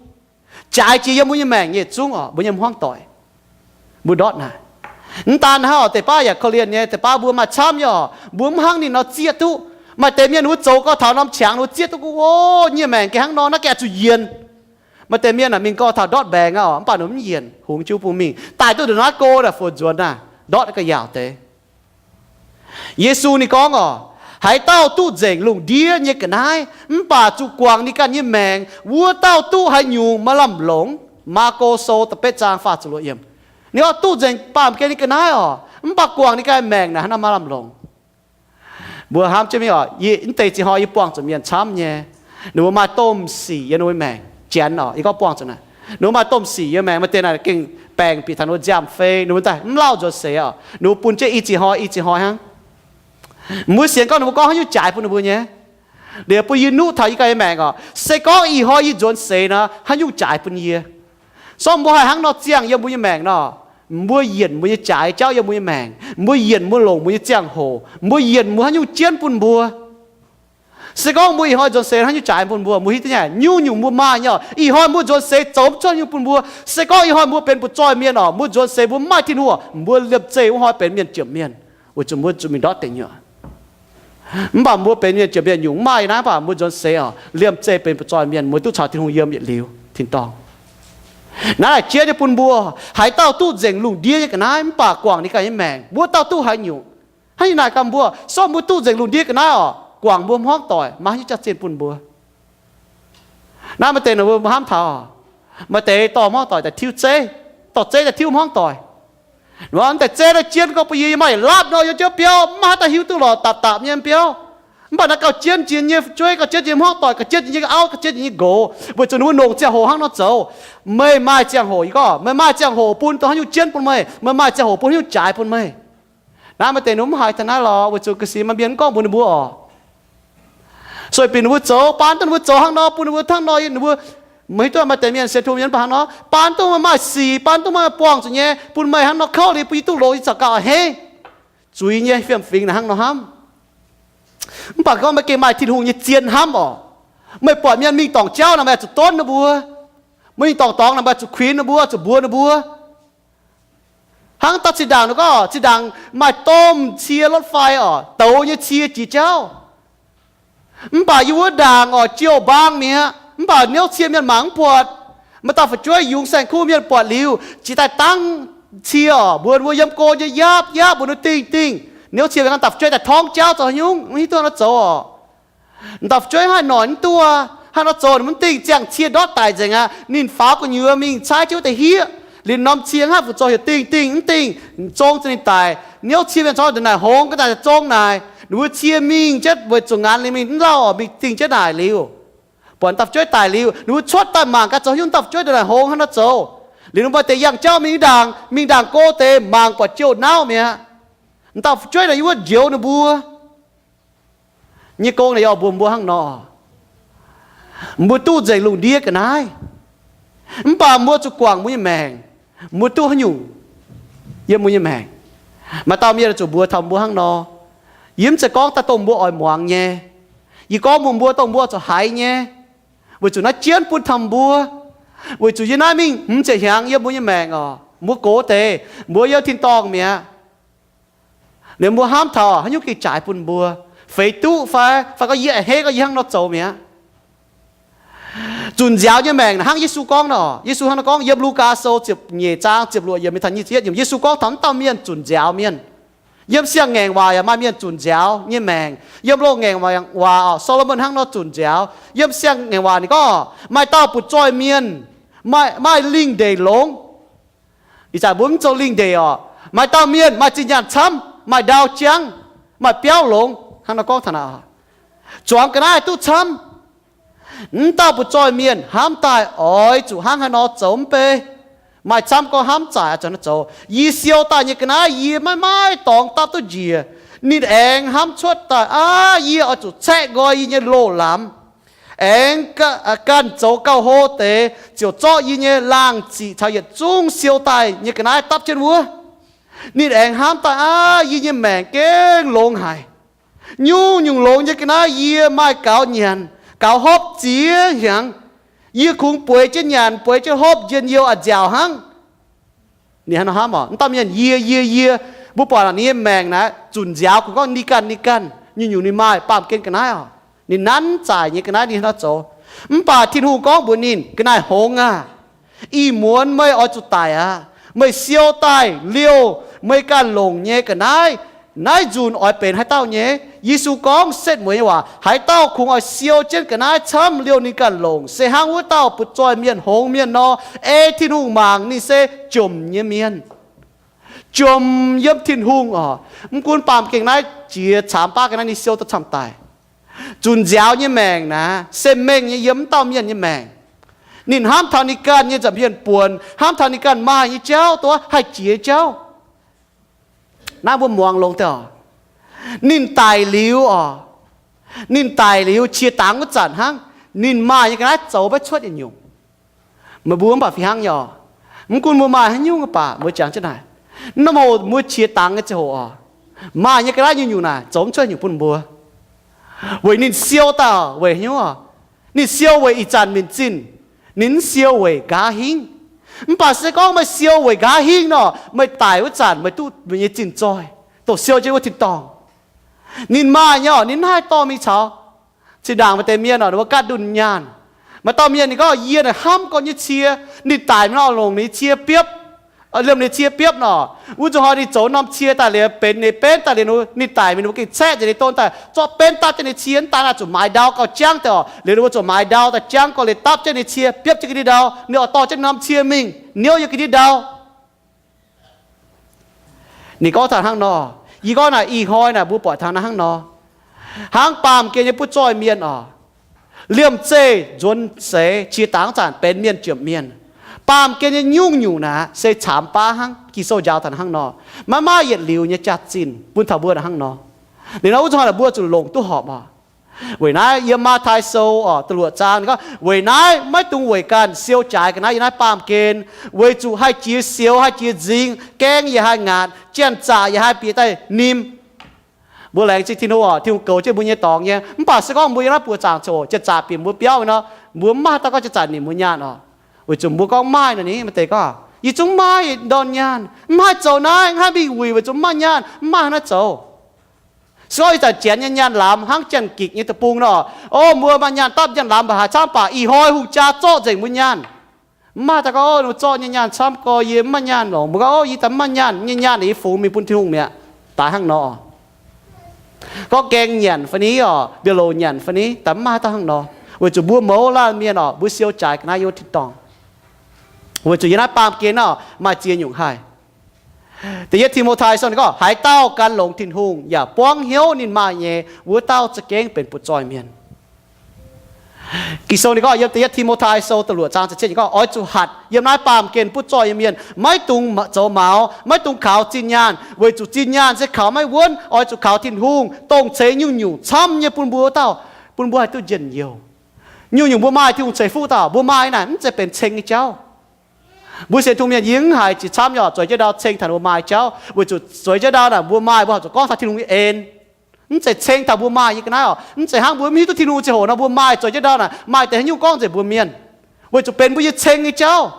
Jaaix jiex yiem mbuo nyei maengc nyei yietc zungv orqc, mbuo nyei hmuangv doic. Mbuo ndortv naaic. Mv daan hnangv orqc, deix baav yaac korv-lienh nyei, deix baav mbuo maaih camv nyei orqc, mbuo mv hnangv ninh nor zieqv duqv. Maaih deix mienh wuov zoux gorx taux norm qangx wuov zieqv duqv gorx, o, nyei maengc gengh hnangv nor naaiv gengh zuqc yienc. Maaih deix mienh aah, mingh gorx taux ndortv mbaengx aqv orqc, mv baac ninh mv yienc, hungx jiu bung mingh daaih duqv ndongc naaiv go naaic, fu'juonx naaic, ndortv ga'yaauc deix. Yesu ninh gorngv orqc, haaix dauh duqv nzengc lungh ndiev nyei ga'naaiv mv baac zuqc guangc ninh ganh nyei maengc, wuov dauh duqv haaix nyungc maaih lamh longc. Maako Sou da'betv zaang faah ziepc luoqc yiemc. Ninh gorngv duqv nzengc baamh gen nyei ga'naaiv orqc, mv baac guangc ninh ganh maengc naaic hnangv nor maaih lamh longc. Mbuo hnamv jienv mingh orqc, yie, mv deix ziex hnoi yie buangh zuqc mienh camv nyei. Ninh mbuo maaih domh sic yiem ninh mbuo maengc. Janx orqc, yie gorngv buangh zuqc naaic, ninh mbuo maaih domh sic yiem maengc, maaih deix naaic gengh baengc bieqc taux ninh mbuo nziaamv-fei, ninh mbuo daaih mv lauh nzuonx seix orqc, ninh mbuo bun jienv i ziex hnoi i ziex hnoi hnangv. Mbuo sienx gorngv ninh mbuo gorngv haaix nyungc jaaix bun ninh mbuo nyei. Liuz bun yie nuqv taux yie ganh nyei maengc orqc, se gorngv ih hnoi yie nzuonx seix nor, haaix nyungc jaaix bun yie? Sortv mbuo haih hnangv nor ziangh yiem mbuo nyei maengc nor, mbuo yienc mbuo nyei jaaix jauv yiem mbuo nyei maengc, mbuo yienc mbuo longc mbuo nyei ziangh hoc, mbuo yienc mbuo haaix nyungc jienv bun mbuo. Se gorngv mbuo ih hnoi nzuonx seix haaix nyungc jaaix bun mbuo, mbuo hiuv duqv nyei, nyungc-nyungc mbuo maaih nyei oc. Ih hnoi mbuo nzuonx seix zoux mv cuotv haaix nyungc bun mbuo. Se gorngv ih hnoi mbuo benx butv-zoih mienh oc, mbuo nzuonx seix mbuo mv maaih Tin-Hungh, mbuo liemh zeih wuov hnoi benx mienh jomc mienh, weic zuqc mbuo zuqc mingh ndortv deic nyuoqc. Mv baac mbuo benx mienh jomc mienh nyungc mv maaih naaiv, mv baac mbuo nzuonx seix oc, liemh zeih benx butv-zoih mienh, mbuo duqv caux Tin-Hungh yiem yietc liuz tin-dorngh. Naaiv laaic jiex nyei bun mbuo, haaix dauh duqv nzengc lungh ndiev nyei ga'naaiv mv baac guangc ninh ganh nyei maengc, wuov dauh duqv haaix nyungc? Hnangv yie naaic ganh mbuo, sortv mbuo duqv nzengc lungh ndiev ga'naaiv oc, guangc mbuo hmuangv doic, maaih haaix nyungc jaax-zinh bun mbuo? Naaiv maaih deix ninh mbuo hnamv taux, maaih deix dorh hmuangv doic daaih tiuv zeiv, dorh zeiv daaih tiuv hmuangv doic. Wuov deix zeiv naaiv jienv gorngv bun yie, yie maaih yietc laapv nor yiem jienv biauv, mv maaih haaix dauh hiuv duqv lorqc, dapc dapc nyei biauv. Mv baac naaiv gauh jienv jiex nyei fu'jueiv, gauh jienv jiex hmuangv doic, gauh jienv jiex nyei auv, gauh jienv jiex nyei nqox, weic zuqc ninh mbuo longc ziangh hoc hnangv nor zoux. Meih maaih ziangh hoc, yie gorngv meih maaih ziangh hoc bun dongh haaix nyungc jienv bun meih, meih maaih ziangh hoc bun haaix nyungc jaaix bun meih. Naaiv maaih deix ninh mbuo mv haiz taux naaiv lorqc, weic zuqc ga'sie maaih mienh mv gorngv mbuox ninh mbuo oc. Sueih binc ninh mbuo zoux, baan duqv ninh mbuo zoux hnangv nor, bun ninh mbuo hnangv nor, ninh mbuo, meih hiuv duqv maaih deix mienh sienx Tin-Hungh mienh mv baac hnangv nor, baan duqv meih maaih sic, baan duqv meih buangh zuqc nyei, bun meih hnangv nor kouv liuz, bun yie duqv longx, yie zaux gauh a'hneiv. Zuiz nyei fiem-fingx naaic hnangv nor hnamv. Mv baac gorngv meih gengh maaih Tin-Hungh nyei zien hnamv oc, meih buatc mienh mingh dorngc jauv nor, meih oix zuqc donv ninh mbuo. Meih mingh dorngc dorngx nor, meih oix zuqc kuinx ninh mbuo, zuqc mbuox ninh mbuo. Hnangv daaih zinh ndaangc ninh gorngv, zinh ndaangc maaih domh cie รถไฟ oc, douz nyei cie jiex jauv. Mv baac yie wuov ndaangc oc, jiouh mbaang mi'aqv. Mv baac niouv cie mienh mangc mv buatc. Maaih dauh fu'jueiv yungz saeng-kuv mienh buatc liuz, jiex daaih dangv cie oc, mbuox ninh mbuo yiem go nyei yapv yapv, mbuox ninh dingh dingh. Niouv cie mienh, dauh fu'jueiv daaih torngv jauv zoux haaix nyungc, mv hiuv duqv nor zoux oc. Dauh fu'jueiv haaix noic mv duqv, haaix nor zoux ninh mv dingh, ziangh cie ndortv daic nzengc aqv. Ninh faaux gu'nyuoz mingh caaiv jienv wuov deix hieqv, liuz norm cie haaix fu'zoux heuc dingh dingh mv dingh, zong za'gengh daic. Niouv cie mienh corc ndongc naaic hngongx ga'naaiv zong naaic, ninh mbuo cie mingh jienv weic zuqc ngaanc liuz mingh mv lauh oc, mingh dingh jienv naaic liuz, buatc dauh fu'jueiv daic liuz, ninh mbuo cuotv daaih mangc gaax zoux haaix nyungc, dauh fu'jueiv ndongc naaic hngongx haaix nor zoux. Liuz ninh mbuo maaih deix yangh jauv mingh ndaangc, mingh ndaangc go deix mangc buatc jiouh nauv mi'aqv. Dauh fu'jueiv naaic yiem wuov njoux ninh mbuo. Nyei gong naaic yaac mbuox mbuo hnangv nor, mbuo duqv nzengc lungh ndiev ga'naaiv, mv baac mbuo zuqc guangc mbuo nyei maengc. Mbuo duqv haaix nyungc yiem mbuo nyei maengc? Maaih dauh mienh zuqc mbuox taux mbuo hnangv nor, yie mv zeiz gorngv daaih dongh mbuo oix muangx nyei. Yie gorngv mbuox mbuo dongh mbuo zuqc haiz nyei, weic zuqc naaiv jienv bun taux mbuo. Weic zuqc yie naaiv mingh hmz ziepc hnyangx yiem mbuo nyei maengc oc, mbuo gox deix, mbuo yiem tin-dorngh mi'aqv. Liuz mbuo hnamv taux haaix nyungc gengh jaaix bun mbuo, feix duqv fai, fai gorngv yie a'hneiv gorngv yie hnangv nor zoux mi'aqv. Zunc nziaaux nyei maengc hnangv Yesu gorngv nor, Yesu hnangv nor gorngv yiem Lugaa Sou ziepc nyeic zaang ziepc luoqc yiemc mingh taux nyic ziepc yietv yiemc, Yesu gorngv taux wuov dauh mienh zunc nziaaux mienh. Yiem siang-ngaengc waac yaac maaih mienh zunc nziaaux nyei maengc. Yiem loz-ngaengc waac, waac oc, Saa^lo^morn hnangv nor zunc nziaaux. Yiem siang-ngaengc waac ninh gorngv maaih dauh butv-zoih mienh, maaih, maaih lingh ndeic longx. Ih zanc mbuo mv zoux lingh ndeic oc. Maaih dauh mienh maaih zinh nyaanh camv, maaih ndau jangv, maaih biauv longx, hnangv nor gorngv taux naaic, zuangx ga'naaiv duqv camv. Mv dauh butv-zoih mienh hnamv daaih oix zuqc hnangv haaix nor zoux mv bei, maaih camv gorngv hnamv zaaic oix zuqc hnangv nor zoux. Yie siou daaih nyei ga'naaiv yie maiv maaih dorngx dapv duqv njiec. Ninh aengx hnamv cuotv daaih, aav, yie oix zuqc caeqv nqoi yie nyei loz-lamz, aengx ganh zoux gauh hlo deix, ziouc zorqv yie nyei laangh ziqc caux yietc zungv siou daaih nyei ga'naaiv dapv jienv wuov. Ninh aengx hnamv daaih, aav, yie nyei maengc gengh longx haic. Nyungc-nyungc longx nyei ga'naaiv yie maaih gaux nyanc, gaux hopv ziex hnyangx. Yie kungx bueix jienv nyanc, bueix jienv hopv, njien-youh a'nziaauc hnangv. Ninh hnangv nor hnamv oc, wuov dauh mienh yie, yie, yie. Mbuo buatc ninh nyei maengc naaiv zunc nziaaux, kungx gorngv ninh ganh, ninh ganh, nyungc-nyungc ninh maaih baamh gen ga'naaiv oc. Ninh nanv zaaic nyei ga'naaiv ninh hnangv nor zoux. Mv baac Tin-Hungh gorngv mbuox ninh, ga'naaiv hngongx aah! Ih muonz meih oix zuqc daic aqv. Meih siou daaih liouh meih ganh longc nyei ga'naaiv. Naaiv nzunc oix benx haaix dauh nyei? Yesu gorngv setv mueiz nyei waac, haaix dauh kungx oix siou jienv ga'naaiv camv liouh ninh ganh longc, se hnangv wuov dauh butv-zoih mienh hngongx mienh nor, ei Tin-Hungh mangc ninh se jomc nyei mienh. Jomc yiem Tin-Hungh oc. Mv gunv baamh gengh naaiv jiex caamx baav ga'naaiv ninh siou duqv camv daic. Zunc nziaaux nyei maengc naaiv se mengh nyei yiem wuov dauh mienh nyei maengc. Ninh hnamv taux ninh ganh nyei nza'hmien buonc, hnamv taux ninh ganh maaih nyei jauv, dongh haih jiex jauv. Naaiv mbuo muangx longx deix oc. Ninh daic liuz oc, ninh daic liuz qiex dangx wuov zanc hnangv, ninh maaih nyei ga'naaiv zoux maiv cuotv yietc nyungc. Meih mbuo mv baac fih hnangv nyei oc. Mv gunv mbuo maaih haaix nyungc baac mbuo jangx jienv naaic, norm hoc mbuo qiex dangx nyei ziangh hoc oc, maaih nyei ga'naaiv nyungc-nyungc naaic zoux mv cuotv nyungc bun mbuo. Weic ninh siou daaih weic haaix nyungc oc? Ninh siou weic ih zanc minc zinh. Ninh mv siou weic nqa'haav hingv. Mv baac se gorngv meih siou weic nqa'haav hingv nor, meih daic wuov zanc meih duqv meih nyei zinh zoih, dongh siou jienv wuov tin-dorngh. Ninh maaih nyei oc, ninh mv haih dorh mingh caux. Zinh ndaangc maaih deix mienh oc, ninh mbuo gaatv ndunh nyaanh. Maaih dauh mienh ninh gorngv, yie naaic hnamv gorn nyei cie. Ninh daic mingh nor, longc ninh cie biopv, liemh ninh cie biopv nor, wuov zuqc hnoi ninh zoux norm cie daaih liuz, benx ninh benv daaih liuz, ninh daic mingh ninh mbuo gengh caeqv nzengc ninh don daaih zorqv benv dapv jienv ninh cie. Mv daan naaic zuqc maaiz ndau gauh jangv deix oc. Liuz ninh mbuo zuqc maaiz ndau daaih jangv gorx liuz dapv jienv ninh cie, biopv jienv ga'ndiev ndau, ninh oix dorh jienv norm cie mingh niouv yiem ga'ndiev ndau. Ninh gorngv taux hnangv nor. Yie gorngv naaic ih hnoi naaic mbuo buatc taux naaiv hnangv nor. Hnangv baamh gen nyei butv zoih mienh oc, liemh zeih nzuonx seix qiex dangx zanc benx mienh jomc mienh. Baamh gen nyei nyungc-nyungc naaic se caamx baav hnangv. Ging-Sou njaaux taux hnangv nor, maiv maaih yietc liuz nyei jaax-zinh bun taux mbuo naaic hnangv nor. Liuz nor wuov zuqc hnoi naaic mbuo zuqc longc duqv horpc oc. Weic naaiv yiem Matv^tai Sou oc, da'luoqc zaang ninh gorngv, weic naaiv maiv dungx weic ganh siou jaaix ga'naaiv yiem naaiv baamh gen, weic zuqc haih jiex sioux, haih jiex nzingx, gaeng yaac haih ngaatc, janx-zaqc yaac haih bieqc daaih nimc. Mbuo laengz zingh Tin-Hungh oc, Tin-Hungh goux jienv mbuo nyei dorngx nyei. Mv baac se gorngv mbuo yiem naaiv buoz zaangc ziangh hoc janx-zaqc bieqc mbuo biauv nor, mbuo mv maaih dauh gorngv janx-zaqc nimc mbuo nyaanh oc. Weic zuqc mbuo gorngv maaih nor, ninh maaih deix gorngv, yie zungv maaih ndorn nyaanh, mv haih zoux naaiv, mv haih mingh wuic weic zuqc mv maaih nyaanh, mv maaih haaix nyungc zoux. Se gorngv ih zanc janx nyei nyaanh lamz hnangv Janx-Gikc nyei deic-bung nor, o, mbuo maaih nyaanh dapv nyaanh lamz mba'haaix camv baac ih hnoi hungh jaa zorqv nzengc mbuo nyaanh. Mv maaih dauh gorngv, o, ninh zorqv nyei nyaanh camv gorx, yie mv maaih nyaanh longc. Mbuo gorngv, o, yie daaih mv maaih nyaanh, nyei nyaanh yie fungx mingh bun Tin-Hungh mi'aqv. Daaih hnangv nor. Gorngv gaeng nyanc fai ni oc, mbiauz-loc nyanc fai ni, daaih mv maaih dauh hnangv nor. Weic zuqc mbuo mouz laanh mienh oc, mbuo siou jaaix ga'naaiv yiem wuov tin-dorngh. Weic zuqc yiem naaiv baamh gen oc, maaih ziex nyungc haih. Da'yietv Ti^mo^tai Sou ninh gorngv, haaix dauh gan longx Tin-Hungh yaac buangv hnyouv ninh maaih nyei, wuov dauh za'gengh benx butv zoih mienh. Ging-Sou ninh gorngv yiem Da'yietv Ti^mo^tai Sou da'luoqc zaang ziepc cietv ninh gorngv, oix zuqc hatc yiem naaiv baamh gen butv zoih nyei mienh maiv dungx zoux maux, maiv dungx kaux zinh nyaanh, weic zuqc zinh nyaanh se kaux maiv wuonv. Oix zuqc kaux Tin-Hungh, dongh ceix nyungc-nyungc camv nyei bun mbuo wuov dauh, bun mbuo haih duqv njien-youh. Nyungc-nyungc mbuo maaih Tin-Hungh ceix fuqv dauh, mbuo maaih naaic mv zeiz benx ceng nyei jauv. Mbuo sienx Tin-Hungh mienh yie mv haiz jiex camv nyei oc, zueiz jienv ndau ceng taux mbuo maaih jauv, weic zuqc zueiz jienv ndau naaic mbuo maaih, mbuo horpc zuqc gorngv taux Tin-Hungh nyei en. Mv zeiz ceng taux mbuo maaih nyei ga'naaiv oc. Mv zeiz hnangv mbuo mv hiuv duqv Tin-Hungh ziangh hoc nor mbuo maaih, zueiz jienv ndau naaic maaih deix haaix nyungc gorngv nzengc mbuo mienh, weic zuqc benx mbuo nyei ceng nyei jauv.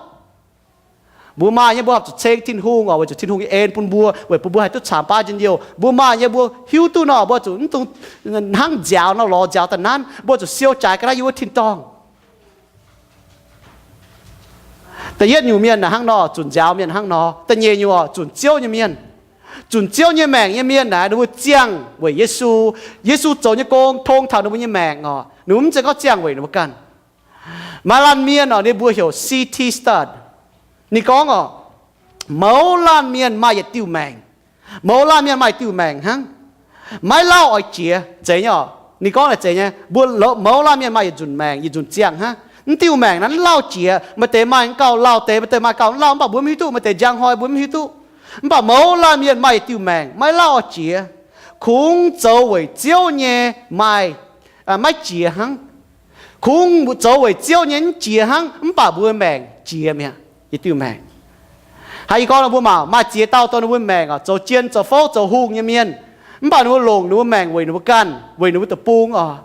Mbuo maaih nyei mbuo horpc zuqc ceng Tin-Hungh oc, weic zuqc Tin-Hungh nyei en bun mbuo, weic bun mbuo haih duqv caamx baav njien-youh. Mbuo maaih nyei mbuo hiuv duqv nor, mbuo zuqc mv dungx hnangv nziaaux nor lorz nziaaux daaih nanv, mbuo zuqc siou jaaix ga'naaiv yiem wuov tin-dorngh. Da'yietv nyungc mienh naaic hnangv nor, zunc nziaaux mienh hnangv nor. Da'nyeic nyungc oc, zunc Ziouv nyei mienh. Zunc Ziouv nyei maengc nyei mienh naaic, ninh mbuo ziangh weic Yesu. Yesu zoux nyei gong tong taux ninh mbuo nyei maengc oc. Ninh mbuo mv zeiz gorngv ziangh weic ninh mbuo ganh. Maaih laanh mienh oc, ninh mbuo heuc C T Studd. Ninh gorngv oc, mouz laanh mienh maaih yietc diuh maengc. Mouz laanh mienh maaih diuh maengc hnangv, maiv lauh oix jiex. Zeiz nyei oc. Ninh gorngv naaic zeiz nyei. Mbuo mouz laanh mienh maaih yietc nzunc maengc, yietc nzunc ziangh hnangv. Mv diuh maengc naaiv mv lauh jiex. Maaih deix maaih gauh lauh deix, maaih deix maaih gauh mv lauh, mv baac mbuo mv hiuv duqv. Maaih deix njang hnoi mbuo mv hiuv duqv. Mv baac mouz laanh mienh maaih yietc diuh maengc, maiv lauh oix jiex. Kungx zoux weic Ziouv nyei maaih, maiv jiex hnangv. Kungx zoux weic Ziouv nyei mv jiex hnangv, mv baac mbuo maengc jiex mi'aqv. Yietc diuh maengc. Hnangv yie gorngv nor, mbuo mangc maaih ziex dauh dongh ninh mbuo maengc oc, zoux jien zoux fouv zoux hungh nyei mienh, mv baac ninh mbuo longc ninh mbuo maengc weic ninh mbuo ganh, weic ninh mbuo deic-bung oc.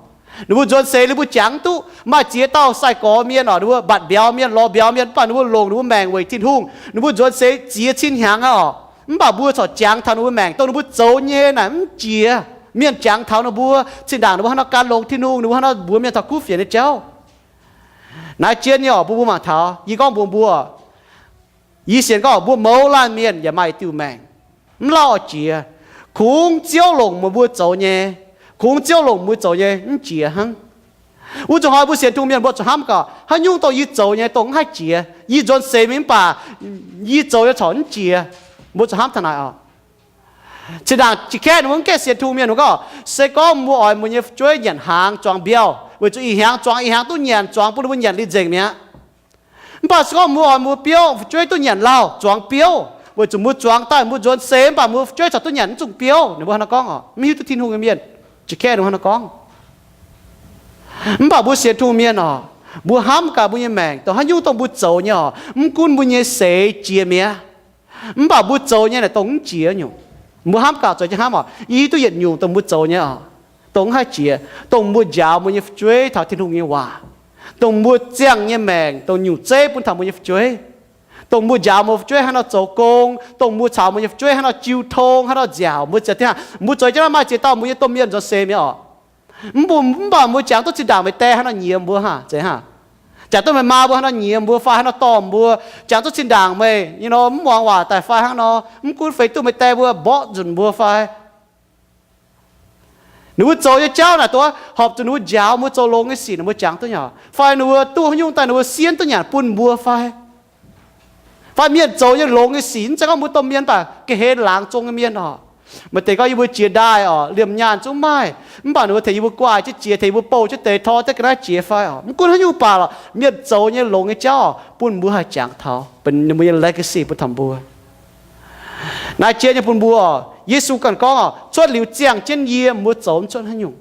Ninh mbuo nzuonx seix ninh mbuo jangx mv duqv. Maaih ziex dauh sai-gorx mienh oc, ninh mbuo mbatc mbiauz mienh, lorz mbiauz mienh, mv baac ninh mbuo longc ninh mbuo maengc weic Tin-Hungh. Ninh mbuo nzuonx seix ziex cin hnyangx aqv oc, mv baac mbuo corc jangx taux ninh mbuo maengc dongh ninh mbuo zoux nyei naaic mv jiex. Mienh jangx taux ninh mbuo, zinh ndaangc ninh mbuo hnangv nor gan longx Tin-Hungh, ninh mbuo hnangv nor mbuox mienh taux kuv fienx nyei jauv. Naaiv jienv nyei oc, mbuo mbuo mangc taux yie gorngv mbuox mbuo, yie sienx gorngv mbuo mouz laanh mienh yaac maaih diuh maengc, mv lauh oix jiex. Kungx Ziouv longc meih mbuo zoux nyei, kungx Ziouv longc mbuo zoux nyei mv jiex hnangv. Wuov zuqc hnoi mbuo sienx Tin-Hungh mienh mbuo zuqc hnamv gaax, haaix nyungc dongh yie zoux nyei dongh mv haih jiex. Yie nzuonx seix mingh mv baac yie zoux nyei corc mv jiex. Mbuo zuqc hnamv taux naaic oc. Zinh ndaangc jiex kaeqv ninh mbuo mv gaengh sienx Tin-Hungh mienh mbuo gorngv, se gorngv mbuo oix mbuo nyei fu'jueiv nyanc hnaangx zuangx mbiauh, weic zuqc ih hnyangx zuangx ih hnyangx duqv nyanc, zuangx bun ninh mbuo nyanc liuz nzengc mi'aqv. Mv baac se gorngv mbuo oix mbuo biouv fu'jueiv duqv nyanc lauh zuangx biouv, weic zuqc mbuo zuangx daaih mbuo nzuonx seix mv baac mbuo fu'jueiv corc duqv nyanc mv zungh biouv, ninh mbuo hnangv nor gorngv oc. Mv hiuv duqv Tin-Hungh nyei mienh jiex kaeqv ninh mbuo hnangv nor gorngv. Mv baac mbuo sienx Tin-Hungh mienh oc, Mbuo hnamv gaax mbuo nyei maengc dongh haaix nyungc dongh mbuo zoux nyei oc, mv gunv mbuo nyei seix jiex mi'aqv, mv baac mbuo zoux nyei naaic dongh mv jiex nyungc. Mbuo hnamv gaax zoux jienv hnamv oc, yie hiuv duqv yietc nyungc dongh mbuo zoux nyei oc, dongh mv haih jiex, dongh mbuo njaaux mbuo nyei fu'jueiv taux Tin-Hungh nyei waac, dongh mbuo ziangh nyei maengc dongh nyungc zeiv bun taux mbuo nyei fu'jueiv, dongh mbuo njaaux mbuo fu'jueiv hnangv nor zoux gong, dongh mbuo caux mbuo nyei fu'jueiv hnangv nor jiu tong, hnangv nor nziaauc, mbuo ziouc dingh hnangv, mbuo zoux jienv naaiv maaih ziex dauh mbuo nyei domh mienh nzuonx seix mi'aqv oc. Mv baac mbuo jangx duqv zinh ndaangc meih die hnangv nor nyiex mbuo hnangv, zeiz hnangv. Jangx duqv meih maa mbuo hnangv nor nyiex mbuo fai hnangv nor dorh mbuo. Jangx duqv zinh ndaangc meih nyei nor mv muangx waac daaih fai hnangv nor, mv gunv feix duqv meih die mbuo mborqv nzunc mbuo fai ninh mbuo zoux nyei jauv naaic dongh horpc zuqc ninh mbuo njaaux mbuo zoux longx nyei sic, ninh mbuo jangx duqv nyei oc. Fai ninh mbuo duqv haaix nyungc daaih ninh mbuo sienv duqv nyanc bun mbuo fai, fai mienh zoux nyei longx nyei sic, mv zeiz gorngv mbuo domh mienh, mv baac ga'hlen laangz zong nyei mienh oc. Maaih deix gorngv yie mbuo jiex ndaaih oc, liemh nyaanh zungv maaih, mv baac ninh mbuo tengx yie mbuo guaaih jienv jiex, tengx yie mbuo bouh jienv deix tor deix ga'naaiv jiex fai oc. Mv gunv haaix nyungc baac lorqc, mienh zoux nyei longx nyei jauv oc, bun mbuo haih jangx taux, benx ninh mbuo nyei legacy bun taux mbuo. Naaiv jien nyei bun mbuo oc, Yesu ganh gorngv oc, cuotv liuz ziangh jienv yie, mbuo zoux mv cuotv haaix nyungc.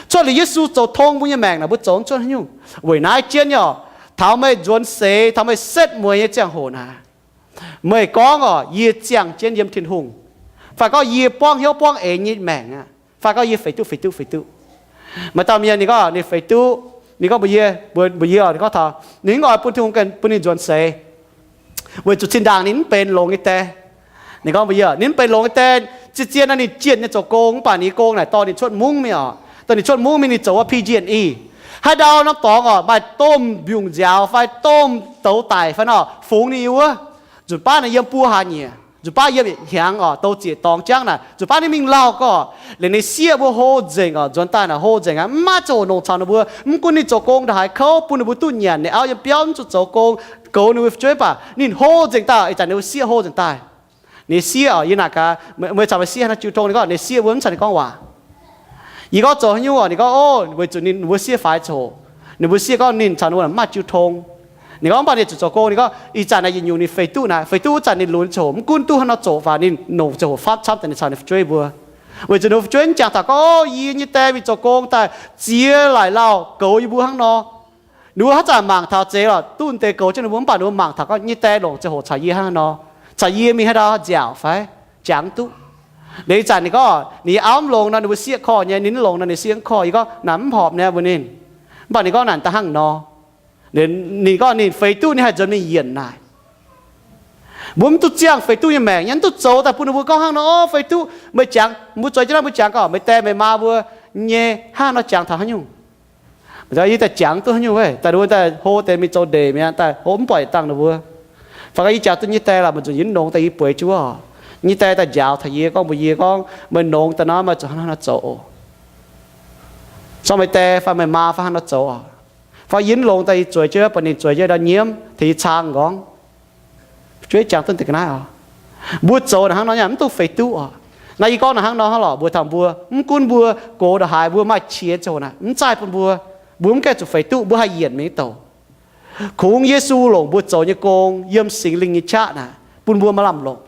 Cuotv liuz Yesu zoux tong mbuo nyei maengc naaic, mbuo zoux mv cuotv haaix nyungc. Weic naaiv jien nyei oc, taux meih nzuonx seix, taux meih setv mueiz nyei ziangh hoc naaic, meih gorngv oc, yie ziangh jienv yiem Tin-Hungh, fai gorngv yie buangv hnyouv buangv eix nyei maengc aqv, fai gorngv yie feix duqv, feix duqv, feix duqv. Maaih dauh mienh ninh gorngv ninh feix duqv, ninh gorngv mbuox yie, mbuox yie oc, ninh gorngv taux ninh mv oix bun Tin-Hungh ganh bun ninh nzuonx seix, weic zuqc zinh ndaangc ninh mv benx longx nyei die. Ninh gorngv mbuox yie, ninh mv benx longx nyei die. Zien-zien naaiv ninh jienh nyei zoux gong, mv baac ninh nyei gong naaic dorh ninh cuotv mungv mingh oc. Dorh ninh cuotv mungv mingh, ninh zoux wuov P G and E. Haaix ndau norm dorngx oc, maaih domh mbiungc nziaaux fai domh douz daic fai nor, fungx ninh yiem wuov. Nzunc baav naaic yiem buo hlaax nyieqc, nzunc baav yiem yietc hnyangx oc, douz zieqc dorngx jangv naaic, nzunc baav ninh mingh lauh gorqv, liuz ninh sieqv mbuo hlo nzengc oc, nzuonx daaih naaic hlo nzengc aqv, mv maaih ziangh hoc longc caux ninh mbuo. Mv gunv ninh zoux gong ndongc haaix kouv, bun ninh mbuo duqv nyanc, ninh auv yiem biauv mv zuqc zoux gong, goux ninh mbuo fu'jueiv, mv baac ninh hlo nzengc daaih. Ih zanc ninh mbuo sieqv hlo nzengc daaih. Ninh sieqv oc, yie naaic gaax, meih caux meih sieqv haaix nor jiu tong? Ninh gorngv ninh sieqv mbuo mv caux ninh gorngv waac. Yie gorngv zoux haaix nyungc oc? Ninh gorngv, o, weic zuqc ninh mbuo sieqv faix ziangh hoc. Ninh mbuo sieqv gorngv ninh caux ninh mbuo mv maaih jiu tong. Ninh gorngv mv baac ninh zuqc zoux gong. Ninh gorngv ih zanc naaic yietc nyungc ninh feix duqv naaic, feix duqv wuov zanc ninh lunx ziangh hoc, mv gunv duqv haaix nor zoqc, faaux ninh longc ziangh hoc fapv camv daaih ninh caux ninh fu'jueiv mbuo. Weic zuqc ninh fu'jueiv mv jangx taux gorngv, o, yie nyei die mingh zoux gong daaih ziex laaic lauh goux yie mbuo hnangv nor. Ninh mbuo haaix zanc mangc taux zeiz lorqc, duqv deix goux jienv ninh mbuo, mv baac ninh mbuo mangc taux gorngv nyei die longc ziangh hoc caux yie hnangv nor, caux yie mingh haaix ndau nziaauc fai jangx duqv. Liuz ih zanc ninh gorngv ninh nyei auv mv longx nor, ninh mbuo sieqv korv nyei, ninh mv longx nor, ninh sieqv korv. Yie gorngv naaic mv horpc niaa mbuox ninh. Mv baac ninh gorngv naaic da'hnangv nor. Ninh gorngv ninh feix duqv ninh haih nzuonx mingh yienc naaic. Mbuo mv duqv ziangh feix duqv nyei maengc nyei, mv duqv zoux daaih bun ninh mbuo gorngv hnangv nor, o, feix duqv meih jangx, mbuo zoux jienv naaiv mbuo jangx gorngv meih die meih maa mbuo nyei hnangv nor jangx taux haaix nyungc. Yie daaih jangx duqv haaix nyungc, daaih ninh mbuo daaih hlo deix mingh zoux ndeic mi'aqv, daaih hlo mv buatc yietc dangh ninh mbuo. Fai gorngv yie jangx duqv nyei die lorqc, meih nzunc yie nongx daaih yie bueix jienv wuov. Nyei die daaih njaaux taux yie gorngv mbuox yie gorngv, meih nongx daaih nor maaih zuqc hnangv naaiv nor zoux oc. Zorqv meih die fai meih maa fai hnangv nor zoux oc. Fai yie mv longx daaih yie zueiz jienv, buatc ninh zueiz jienv ndau nyiemv tengx yie cang nqorngv. Fu'jueiv jangx duqv deix ga'naaiv oc. Mbuo zoux naaic hnangv nor nyei mv duqv feix duqv oc. Naaiv yie gorngv naaic hnangv nor hnangv lorqc, mbuo taux mbuo mv gunv mbuo gox ndongc haaix, mbuo maaih qiex ziangh hoc naaic mv zaih bun mbuo, mbuo mv gaengh zuqc feix duqv, mbuo haih yienc mingh nyei douc. Kungx Yesu longc mbuo zoux nyei gong yiem Singx Lingh nyei qaqv naaic bun mbuo maaih lamh longc.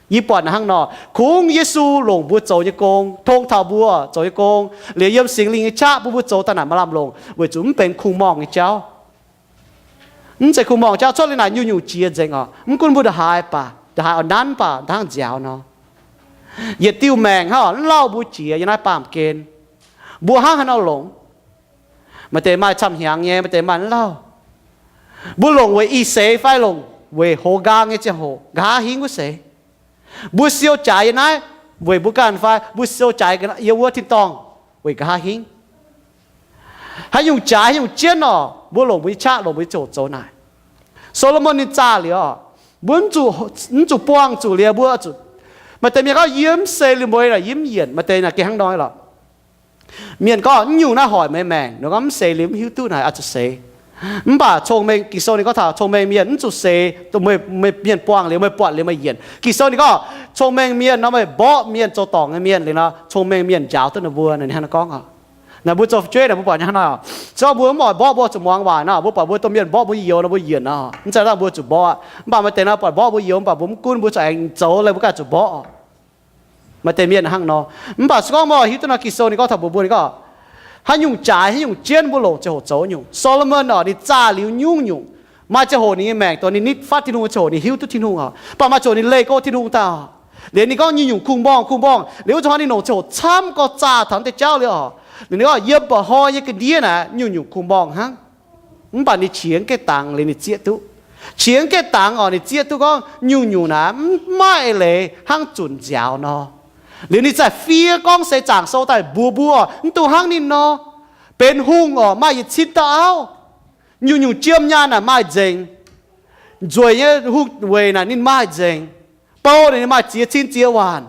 Yie buatc naaic hnangv nor, kungx Yesu longc mbuo zoux nyei gong, tong taux mbuo zoux nyei gong, liuz yiem Singx Lingh nyei qaqv bun mbuo zoux daaih naaic maaih lamh longc, weic zuqc mv benx kungx-morngh nyei jauv. Mv zeiz kungx-morngh jauv. Cuotv liuz naaic nyungc-nyungc jiex nzengc oc. Mv gunv mbuo ndongc haaix baac, ndongc haaix oix nanv baac, hnangv nziaaux nor, yietc diuh maengc hnangv oc, mv lauh mbuo jiex yiem naaiv baamh gen. Mbuo hnangv haaix nor longc? Maaih deix maaih camv hnyangx nyei, maaih deix maaih mv lauh. Mbuo longc weic ih seix fai longc weic hoz nqaang nyei ziangh hoc nqa'haav hingv wuov seix? Mbuo siou jaaix yiem naaiv weic mbuo ganh fai mbuo siou jaaix yiem wuov tin-dorngh weic nqa'haav hingv? Haaix nyungc jaaix, haaix nyungc jienv oc, mbuo longc mbuo nyei qaqv, longc mbuo nyei ziangh hoc zoux naaic. Solomon ninh zaah liuz oc, mbuo mv zuqc buangh zuqc liuz mbuo zuqc. Maaih deix mienh gorngv, yie mv seix liuz mueiz naaic yie mv yienc. Maaih deix naaic gengh hnangv nor lorqc. Mienh gorngv, mv nyungc naaiv hoic meih maengc. Ninh gorngv, mv seix liuz mv hiuv duqv naaic oix zuqc seix. Mv baac cong-mengh, Ging-Sou ninh gorngv taux cong-mengh mienh mv zuqc seix, meih, meih mienh buangh liuz, meih buatc liuz meih yienc. Ging-Sou ninh gorngv, cong-mengh mienh nor meih mborqv mienh zoux dorngc nyei mienh liuz nor, cong-mengh mienh njaaux duqv ninh mbuo. Ninh hnangv nor gorngv oc. Naaic mbuo zoux fu'jueiv naaic mbuo buatc nyei hnangv nor, se gorngv mbuo mv oix mborqv mbuo zuqc muangx waac nor, mbuo buatc mbuo domh mienh mborqv mbuo youz nor mbuo yienc nor, mv zeiz dangh mbuo zuqc mborqv. Mv baac maaih deix nor buatc mborqv mbuo youz, mv baac mbuo mv gunv, mbuo zuqc aengx zoux leiz mbuo ganh zuqc mborqv. Maaih deix mienh hnangv nor. Mv baac se gorngv meih hiuv duqv nor, Ging-Sou ninh gorngv taux mbuox mbuo, ninh gorngv, Haaix nyungc jaaix, haaix nyungc jienv, mbuo longc ziangh hoc zoux nyungc. Solomon oc, ninh zaah liuz nyungc-nyungc. Maaih ziangh hoc ninh nyei maengc dongh ninh nitv fatv Tin-Hungh nyei ziangh hoc, ninh hiuv duqv Tin-Hungh oc. Mv baac maaih ziangh hoc ninh leih go Tin-Hungh daaih oc. Liuz ninh gorngv nyungc-nyungc kungx-morngh, kungx-morngh. Liuz wuov zanc ninh longc ziangh hoc camv gorx zaah taux deix jauv liuz oc. Liuz ninh gorngv yiem mba'hnoi nyei ga'ndiev naaic nyungc-nyungc kungx-morngh hnangv. Mv baac ninh qiex mv gaengh dangx liuz ninh zieqv duqv. Qiex mv gaengh dangx oc, ninh zieqv duqv gorngv nyungc-nyungc naaic mv maaih eix leiz hnangv zunc nziaaux nor. Liuz ninh zaah fiev gorngv seix zaangc sou daaih mbuox mbuo, mv dungx hnangv ninh nor. Benx hungh oc, maaih yietc cin dauh auv. Nyungc-nyungc jiem nyaanh naaic maaih nzengc. Nzueic nyei hungh weic naaic ninh maaih nzengc. Bou naaic ninh maaih ziex cin ziex waanc.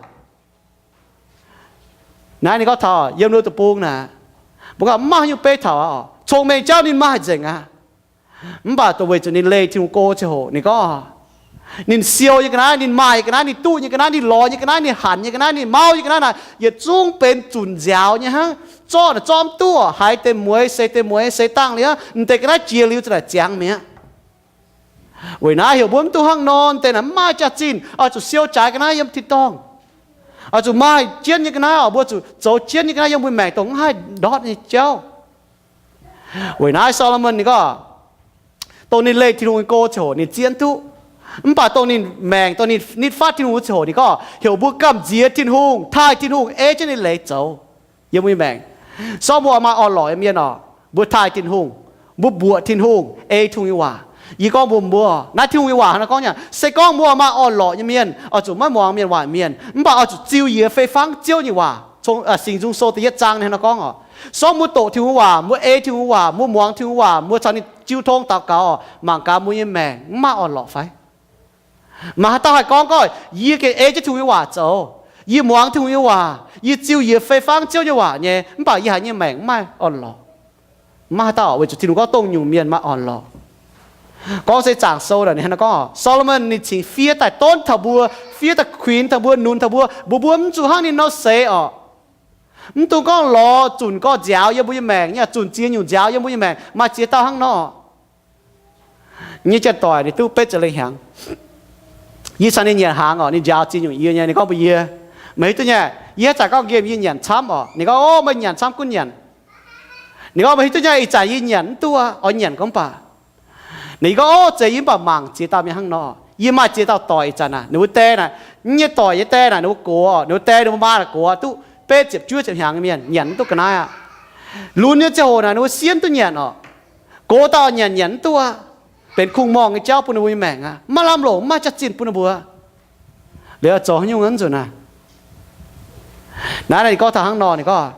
Naaiv ninh gorngv taux yiem lo deic-bung naaic, mbuo gorngv mv maaih haaix nyungc beiv taux aqv oc. Cong-mengh jauv ninh maaih nzengc aqv. Mv baac weic zuqc ninh leih Tin-Hungh go ziangh hoc, ninh gorngv ninh siou nyei ga'naaiv, ninh maaih nyei ga'naaiv, ninh duqv nyei ga'naaiv, ninh lorz nyei ga'naaiv, ninh hanc nyei ga'naaiv, ninh mauv nyei ga'naaiv naaic, yietc zungv benx zunc nziaaux nyei hnangv. Zorqv naaic zorqv mv duqv, haiz deix mueiz, seix deix mueiz, seix dangh liuz, m'deix ga'naaiv jiex liuz za'naaic ziangx mi'aqv. Weic naaiv heuc mbuo mv dungx hnangv nor, m'deix naaic mv maaih jaax-zinh, oix zuqc siou jaaix ga'naaiv yiem tin-dorngh. Oix zuqc maaih jienv nyei ga'naaiv oc, mbuo zuqc zoux jienv nyei ga'naaiv yiem mbuo maengc dongh mv haih ndortv nyei jauv. Weic naaiv Solomon ninh gorngv, dongh ninh leih Tin-Hungh nyei go ziangh hoc ninh zieqv duqv. Mv baac dongh ninh maengc, dongh ninh nitv fatv Tin-Hungh ziangh hoc ninh gorngv heuc mbuo gamh nziex Tin-Hungh, taaih Tin-Hungh, ei jienv ninh leiz zoux. Yiem mbuo nyei maengc, sortv mbuo maaih orn-lorqc nyei mienh oc, mbuo taaih Tin-Hungh, mbuo mbuoqc Tin-Hungh, ei Tin-Hungh nyei waac. Yie gorngv mbuox mbuo, naaiv Tin-Hungh nyei waac hnangv naaiv gorngv nyei, se gorngv mbuo maaih orn-lorqc nyei mienh, oix zuqc maiv muangx mienh waaic mienh, mv baac oix zuqc ziux yiez fei fangv Ziouv nyei waac. Singx Nzung Sou da'yietv zaang hnangv naaiv gorngv oc. Sortv mbuo doqc Tin-Hungh waac, mbuo ei Tin-Hungh waac, mbuo muangx Tin-Hungh waac, mbuo caux ninh jiu tong daux gaux oc, mangc gaax mbuo nyei maengc mv maaih orn-lorqc fai? Maaih haaix dauh haih gorngv gorngv, yie gengh ei jienv Tin-Hungh nyei waac zoux, yie muangx Tin-Hungh nyei waac, yie ziux yiez fei fangv Ziouv nyei waac nyei, mv baac yie haiz nyei maengc mv maaih orn-lorqc? Mv maaih haaix dauh, weic zuqc Tin-Hungh gorngv dongh nyungc mienh maaih orn-lorqc. Gorngv se zaangc sou naaic ninh hnangv naaiv gorngv, Solomon ninh cingx fiev daaih donv taux mbuo, fiev daaih kuinx taux mbuo, nunz taux mbuo, mbuox mbuo mv zuqc hnangv ninh nor seix oc. Mv dungx gorngv lorz zunc gorx nziaaux yiem mbuo nyei maengc, nyei zunc ziex nyungc nziaaux yiem mbuo nyei maengc. Maaih ziex dauh hnangv nor nyei janx-doic, ninh duqv betv ziepc lengh hnyangx. Yie caux ninh nyanc hnaangx oc, ninh nziaaux ziex nyungc yie nyei. Ninh gorngv mbuox yie, meih hiuv duqv nyei, yie haaix zanc gorngv nqemh yie nyanc camv oc. Ninh gorngv, Ov, meih nyanc camv gunv nyanc. Ninh gorngv, meih hiuv duqv nyei, ih zanc yie nyanc mv duqv, oix nyanc gorngv baac. Ninh gorngv, Ov, zeiz, yie mv baac mangc ziex dauh mienh hnangv nor. Yie maaih ziex dauh doic ih zanc naaic, ninh mbuo die naaic, yie nyei doic nyei die naaic, ninh mbuo gox, ninh mbuo die ninh mbuo maa naaic gox duqv betv ziepc juov ziepc hnyangx nyei mienh, nyanc mv duqv ga'naaiv aqv. Lunx nyei ziangh hoc naaic ninh mbuo sienv duqv nyanc oc. Gox dauh nyanc nyanc mv duqv aqv. Benx kungx-morngh nyei jauv bun ninh mbuo nyei maengc aqv. Maiv lamh longc, maiv jaax-zinh bun ninh mbuo. Liuz zoux haaix nyungc nzunc naaic? Naaiv ninh gorngv taux hnangv nor, ninh gorngv,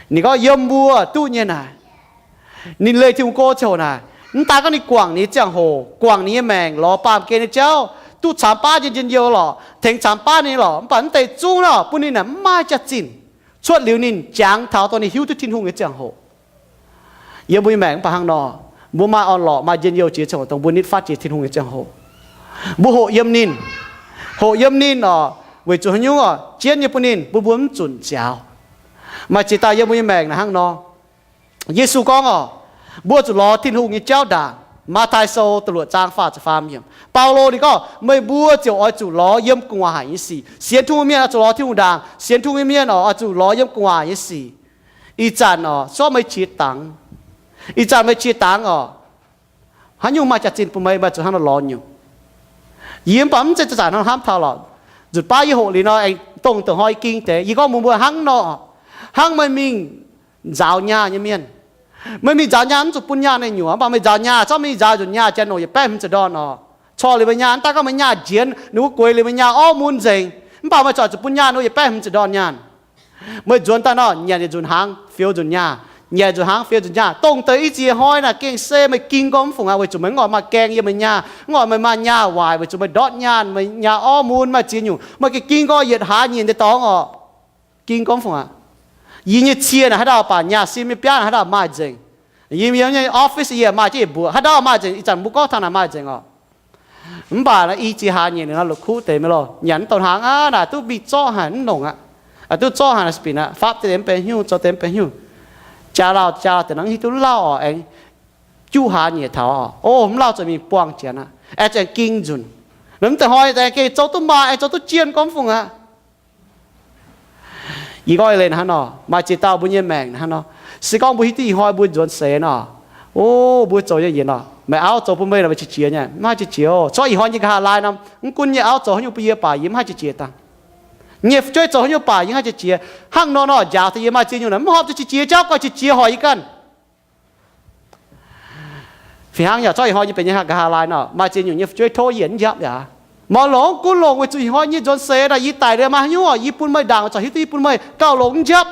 ninh gorngv yiem mbuo duqv nyei naaic, ninh leih Tin-Hungh go ziangh hoc naaic, mv daan gorngv ninh guangc ninh nyei ziangh hoc, guangc ninh nyei maengc, lorz baamh gen nyei jauv, duqv camx baav nyei njien-youh lorqc, tengx camx baav nyei lorqc, mv baac mv deix zungv nor bun ninh naaic mv maaih jaax-zinh. Cuotv liuz ninh jangx taux dongh ninh hiuv duqv Tin-Hungh nyei ziangh hoc. Yiem mbuo nyei maengc mv baac hnangv nor, mbuo maaih orn-lorqc, maaih njien-youh jiex ziangh hoc dongh mbuo nitv fatv jiex Tin-Hungh nyei ziangh hoc. Mbuo hoqc yiem ninh, hoqc yiem ninh oc, weic zuqc haaix nyungc oc, jienv nyei bun ninh, bun mbuo mv zunc nziaaux. Maaih ziex dauh yiem mbuo nyei maengc naaic hnangv nor. Yesu gorngv oc, mbuo zuqc lorz Tin-Hungh nyei jauv ndaangc. Matv^taai Sou da'luoqc zaang faah ziepc faam yiemc, Baulo ninh gorngv, meih mbuo ziouc oix zuqc lorz yiem gu'nguaaz haic nyei sic. Sienx Tin-Hungh mienh oix zuqc lorz Tin-Hungh ndaangc. Sienx Tin-Hungh mienh oc, oix zuqc lorz yiem gu'nguaaz nyei sic. Ih zanc oc, sortv meih qiex dangx. Ih zanc meih qiex dangx oc, haaix nyungc maaih jaax-zinh bun meih, meih zuqc hnangv nor lorz nyungc. Yie mv baac mv zeiz zanc-zanc hnangv hnamv taux lorqc. Nzunc baav yie hoqc liuz nor, aengx dongh dongh hnoi yie ging deix, yie gorngv mbuox mbuo hnangv nor, hnangv meih mingh nzaaux nyaah nyei mienh. Meih mingh nzaaux nyaah mv zuqc bun nyaah naaiv nyungc, mv baac meih nzaaux nyaah, zorqv meih nzaaux nzunc nyaah janx-nongc yietc baeqv hmz ziepc ndorn oc. Corc liuz meih nyaah, mv daan gorngv meih nyaah njienx, ninh wuov gueix liuz meih nyaah orv mun nzengc, mv baac meih corc zuqc bun nyaah ninh wuov yietc baeqv hmz ziepc ndorn nyaanh. Meih nzuonx daaih nor, nyanc yietc nzunc hnaangx, fioux nzunc nyaah, nyanc nzunc hnaangx, fioux nzunc nyaah, dongh deix i ziex hnoi naaic gengh se meih ging gorngv mv fungc aqv, weic zuqc meih mv oix maaih gaeng yiem meih nyaah, mv oix meih maaih nyaah waaic, weic zuqc meih ndortv nyaanh, meih nyaah orv mun maaih ziex nyungc, meih gengh ging gorngv yietc hlaax nyieqc deix dorngx oc. Ging gorngv mv fungc aqv. Yie nyei cie naaic haaix dauh baac nyaah sim nyei biaav naaic haaix dauh maaih nzengc. Yie nyei office yie maaih jienv yietc mbuoqc, haaix dauh maaih nzengc, ih zanc mbuo gorngv taux naaic maaih nzengc oc. Mv baac naaiv i ziex hlaax nyieqc ninh nor la'kuqv deix maiv lorqc, nyanc mv douh hnaangx aqv, naaic duqv mingh zorqv haic mv nongc aqv. Duqv zorqv haic naaic spinc aqv, fapv deix mv benx hnyouv, zoux deix mv benx hnyouv. Jaa lauh jaa lauh deix nangv hiuv duqv lauh oc, aengx juqv hlaax nyieqc taux oc, o, mv lauh zuqc mingh buangh janx aqv, aengx zuqc aengx ging nzunc. Mv deix hnoi aengx gengh zoux duqv maaih, aengx zoux duqv jienh gorngv mv fungc aqv. Yie gorngv eix leiz hnangv nor, maaih ziex dauh mbuo nyei maengc hnangv nor. Se gorngv mbuo hiuv duqv ih hnoi mbuo nzuonx seix nor, o, mbuo zoux nyei yienc nor, meih auv zoux bun meih nor, meih qiex jiez nyei, mv haih qiex jiez oc. Corc ih hnoi nyei nqa'haav laai nor, mv gunv nyei auv zoux haaix nyungc bun yie baac yie mv haih qiex jiez dangh. Nyei fu'jueiv zoux haaix nyungc baac yie mv haih qiex jiez. Hnangv nor nor, njaaux deix yie maaih ziex nyungc naaic, mv horpc zuqc qiex jiez, jauv gorx qiex jiez hoic yie ganh. Fih hnangv yaac corc ih hnoi nyei benx nyei nqa'haav laai nor, maaih ziex nyungc nyei fu'jueiv tov yienc mv njapv yaac, meih longc gunv longc weic zuqc ih hnoi nyei nzuonx seix naaic yie daic liuz maaih haaix nyungc, yie bun meih ndaangc, corc hiuv duqv yie bun meih gauh longc mv njapv.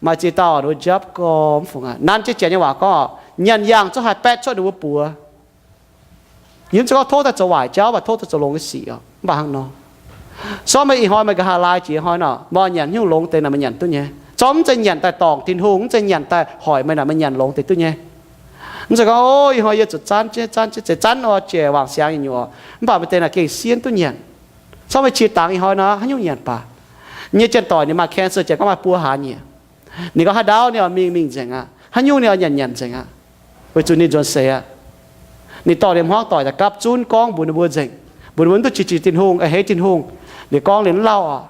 Maaih ziex dauh ninh mbuo njapv gorx mv fungc aqv. Nanv jienv janx nyei waac gorngv, nyanc yangh zungv haih baetv cuotv ninh mbuo buoz. Yie mv zeiz gorngv tov daaih zoux waaic jauv, mv baac tov daaih zoux longx nyei sic oc. Mv baac hnangv nor, sortv meih ih hnoi meih nqa'haav laai jiex ih hnoi nor, meih nyanc haaix nyungc longx deix naaic meih nyanc duqv nyei. Zorqv mv zeiz nyanc daaih dorngc Tin-Hungh, mv zeiz nyanc daaih hoic meih naaic meih nyanc longx deix duqv nyei. Mv zeiz gorngv, o, ih hnoi yie zuqc zanv jienv, zanv jienv, zeiz zanv oc, jiex wangc siangx nyei nyungc oc. Mv baac maaih deix naaic gengh sienv duqv nyanc. Sortv meih qiex dangx ih hnoi nor, haaix nyungc nyanc baac, nyei janx-doic ninh maaih cancer, janx gorngv maaih buo hlaax nyieqc. Ninh gorngv haaix ndau ninh oix mingh, mingh nzengc aqv. Haaix nyungc ninh oix nyanc, nyanc nzengc aqv. Weic zuqc ninh nzuonx seix aqv. Ninh dorh ninh hmuangv doic daaih gapv zunv gorngv mbuox ninh mbuo nzengc, mbuox ninh mbuo mv duqv qiex jiez Tin-Hungh, a'hneiv Tin-Hungh. Liuz gorngv liuz mv lauh oc.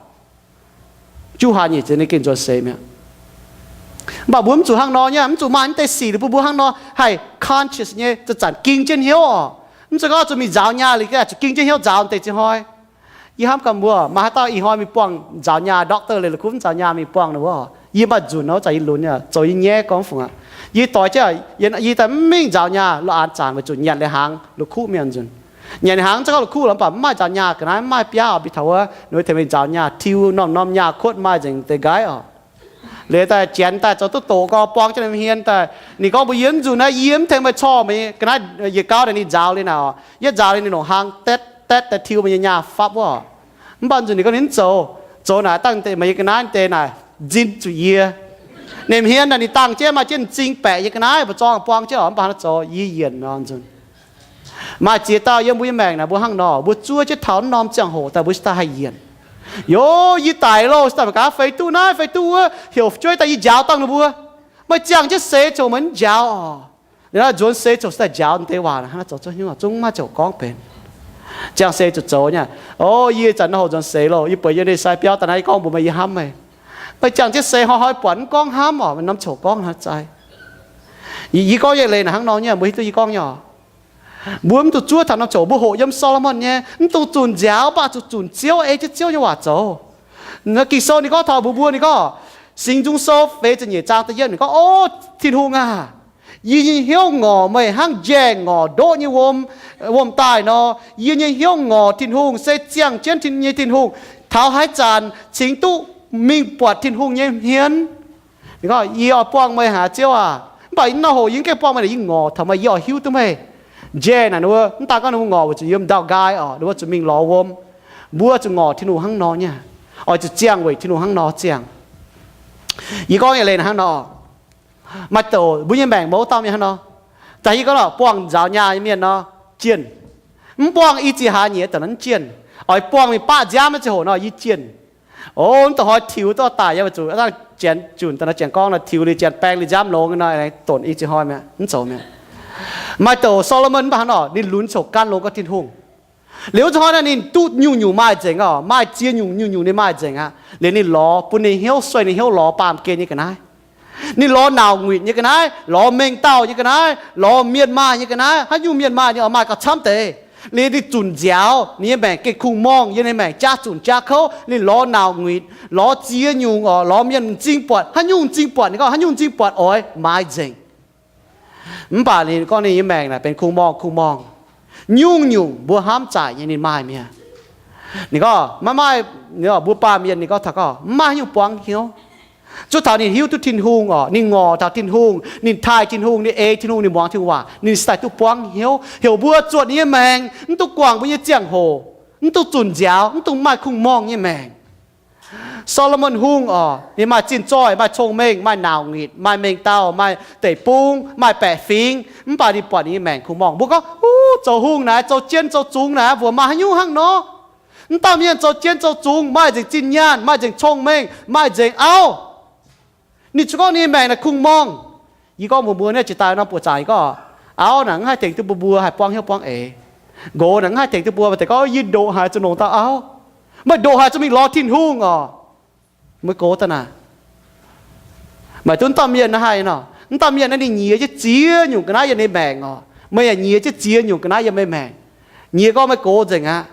Juqv hlaax nyieqc ziex ninh gengh nzuonx seix mi'aqv. Mv baac mbuo mv zuqc hnangv nor nyei, mv zuqc maaih mv deix sic liuz bun mbuo hnangv nor haih conscious nyei zanc-zanc ging jienv hnyouv oc. Mv zeiz gorngv zuqc mingh nzaaux nyaah liuz gengh zuqc ging jienv hnyouv nzaaux deix ziex hnoi. Yie hnamv gaax mbuo, maaih haaix dauh ih hnoi mingh buangh nzaaux nyaah doctor leiz la'kuqv mv nzaaux nyaah mingh buangh ninh wuov oc? Yie maaih nzunc nor, zanc yie lunx nyei, zoux yie nyaiv gorngv mv fungc aqv. Yie doix jienv, yie daaih mv mingh nzaaux nyaah, lo aanx zanc weic zuqc nyanc liuz hnaangx la'kuqv mi'aqv nzunc. Nyanc liuz hnaangx zungv gauh la'kuqv lorqc, mv baac mv maaih nzaaux nyaah. Ga'naaiv mv maaih biauv oc, bieqc taux wuov ninh wuov tengx mingh nzaaux nyaah, tiuv norm-norm nyaah kuotv maaih nzengc deix nqaiv oc. Liuz daaih janx daaih zoux duqv doqc gorx buang jienv ninh mv hmien daaih, ninh gorngv mbuox yie, mv nzunc naaiv yie mv tengx meih corc meih ga'naaiv yietc gauv daaih ninh nzaaux liuz naaic oc. Yietv nzaaux liuz ninh longc hnaangx daetv daetv daaih tiuv meih nyei nyaah fapv wuov oc. Mv baac nzunc ninh gorngv ninh mv zoux, zoux naaic dangh deix meih nyei ga'naaiv deix naaic nzin zuqc yie. Ninh hmien naaic ninh dangh jienv maaih jienv m'zing baeqc nyei ga'naaiv mba'zorng buang jienv oc, mv baac hnangv naaiv zoux yie yienc nor nzunc. Maaih ziex dauh yiem mbuo nyei maengc naaic mbuo hnangv nor, mbuo zuov jienv taux norm ziangh hoc daaih mbuo cingx daaih haih yienc. Yoc, yie daic loh, cingx daaih mangc gaax feix duqv naaiv feix duqv wuov, heuc fu'jueiv daaih yie njaaux dangh ninh mbuo. Meih ziangh jienv seix coc meih mv njaaux oc. Liuz naaiv nzuonx seix coc cingx daaih njaaux deix waac hnangv naaiv zoux zungv maiv ziouc gorngv benx. Ziangh seix zuqc zoux nyei. O, yie zanc naaiv hoc nzuonx seix loh, yie bueix yie nyei sai biauv daaih naaiv, yie gorngv mbuox meih yie hnamv meih. Meih ziangh jienv seix hnoi-hnoi buatc mv gorngv hnamv oc, norm coc gorngv hnangv naaiv zai. Yie gorngv nyei leiz naaic hnangv nor nyei, mbuo hiuv duqv yie gorngv nyei oc. Mbuo mv zuqc zuov taux norm coc, mbuo hoqc yiem Solomon nyei, mv dungx zunc nziaaux, mv baac zuqc zunc Ziouv, ei jienv Ziouv nyei waac zoux. Ging-Sou ninh gorngv taux mbuox mbuo, ninh gorngv, Singx Nzung Sou feix ziepc nyeic zaang da'yietv, ninh gorngv, O Tin-Hungh aac, yie nyei hnyouv ngorc meih hnangv njaeh ngorc ndoqv nyei wuom, wuom-daaih nor. Yie nyei hnyouv ngorc Tin-Hungh, se ziangh jienv nyei Tin-Hungh. Taux haaix zanc cingx duqv mingh buatc Tin-Hungh nyei hmien. Ninh gorngv, Yie oix buangh meih haic, Ziouv aac. Mv baac naaiv hoc yie mv gaengh buangh meih, yie ngorc taux meih, yie oix hiuv duqv meih. Njaeh naaic ninh mbuo, mv daan gorngv ninh mbuo ngorc weic zuqc yiem ndau-nqaai oc, ninh mbuo zuqc mingh lorz wuom. Mbuo zuqc ngorc Tin-Hungh hnangv nor nyei, oix zuqc ziangh weic Tin-Hungh hnangv nor ziangh. Yie gorngv nyei leiz hnangv nor, maaih douc mbuo nyei maengc mouz dauh mienh hnangv nor. Daaih yie gorngv lorqc, buangh nzaaux nyaah nyei mienh nor, jienh. Mv buangh i ziex hlaax nyieqc daaih nor, mv jienh. Oix buangh mingh baqv nziaamv nyei ziangh hoc nor, yie jienh. O, mv dongh hnoi tiux duqv daaih yaac weic zuqc dangh janx junc daaih nor, janx gorngv nor, tiux liuz janx baeng liuz nziaamv longx nor, donx i ziex hnoi mi'aqv, mv zoux mi'aqv. Maaih douc Solomon mv baac hnangv nor, ninh lunx coc gan longx gorngv Tin-Hungh. Liuz wuov ziex hnoi naaiv ninh duqv nyungc-nyungc maaih nzengc oc, maaih ziex nyungc nyungc-nyungc ninh maaih nzengc aqv. Liuz ninh lorz bun ninh hnyouv, sueih ninh hnyouv lorz baamh gen nyei ga'naaiv. Ninh lorz nauc nguitc nyei ga'naaiv, lorz mengh dauh nyei ga'naaiv, lorz mienh maaih nyei ga'naaiv, haaix nyungc mienh maaih ninh oix maaih gauh camv deix. Liuz ninh zunc nziaaux, ninh nyei maengc gengh kungx-morngh, yiem ninh maengc jaav zunc jaav kouv. Ninh lorz nauc nguitc, lorz ziex nyungc oc, lorz mienh m'zing buatc, haaix nyungc m'zing buatc, ninh gorngv haaix nyungc m'zing buatc oix maaiz nzengc. Mv baac ninh gorngv ninh nyei maengc naaic benx kungx-morngh kungx-morngh. Nyungc-nyungc mbuo hnamv zaaic nyei ninh maaih mi'aqv. Ninh gorngv maiv maaih, mbuo baamh mienh ninh gorngv taux gorngv mv maaih haaix nyungc buangv hnyouv. Zuov taux ninh hiuv duqv Tin-Hungh oc, ninh ngorc taux Tin-Hungh, ninh taaih Tin-Hungh, ninh ei Tin-Hungh, ninh muangx Tin-Hungh waac, ninh cingx daaih duqv buangv hnyouv, heuc mbuo zuotc ninh nyei maengc, mv dungx guangc mbuo nyei ziangh hoc, mv dungx zunc nziaaux, mv dungx maaih kungx-morngh nyei maengc. Solomon Hungh oc, ninh maaih zinh zoih, maaih cong-mengh, maaih nauc nguitc, maaih mengh dauh, maaih deic-bung, maaih baeqc fingx, mv baac ninh buatc ninh nyei maengc kungx-morngh. Mbuo gorngv, Uv, zoux hungh naaic, zoux jien zoux zungx naaic, mbuoqc maaih haaix nyungc hnangv nor? Mv dauh mienh zoux jien zoux zungx maaih nzengc zinh nyaanh, maaih nzengc cong-mengh, maaih nzengc auv. Ninh zuqc gorngv ninh nyei maengc naaic kungx-morngh. Yie gorngv mbuox mbuo nyei jiex daaih norm buoqc zaangc, yie gorngv, auv naaic mv haih tengx duqv mbuo, mbuo haih buangv hnyouv buangv eix. Nqox naaic mv haih tengx duqv mbuo, mv deix gorngv, Yie ndoqc haic zuqc longc dauh auv. Meih ndoqc haic zuqc mingh lorz Tin-Hungh oc. Meih gox daaih naaic. Maaih duqv dauh mienh naaiv haih nor, wuov dauh mienh naaiv ninh nyiex jienv ziex nyungc ga'naaiv yiem ninh maengc oc. Meih yaac nyiex jienv ziex nyungc ga'naaiv yiem meih maengc. Nyiex gorngv meih gox nzengc aqv.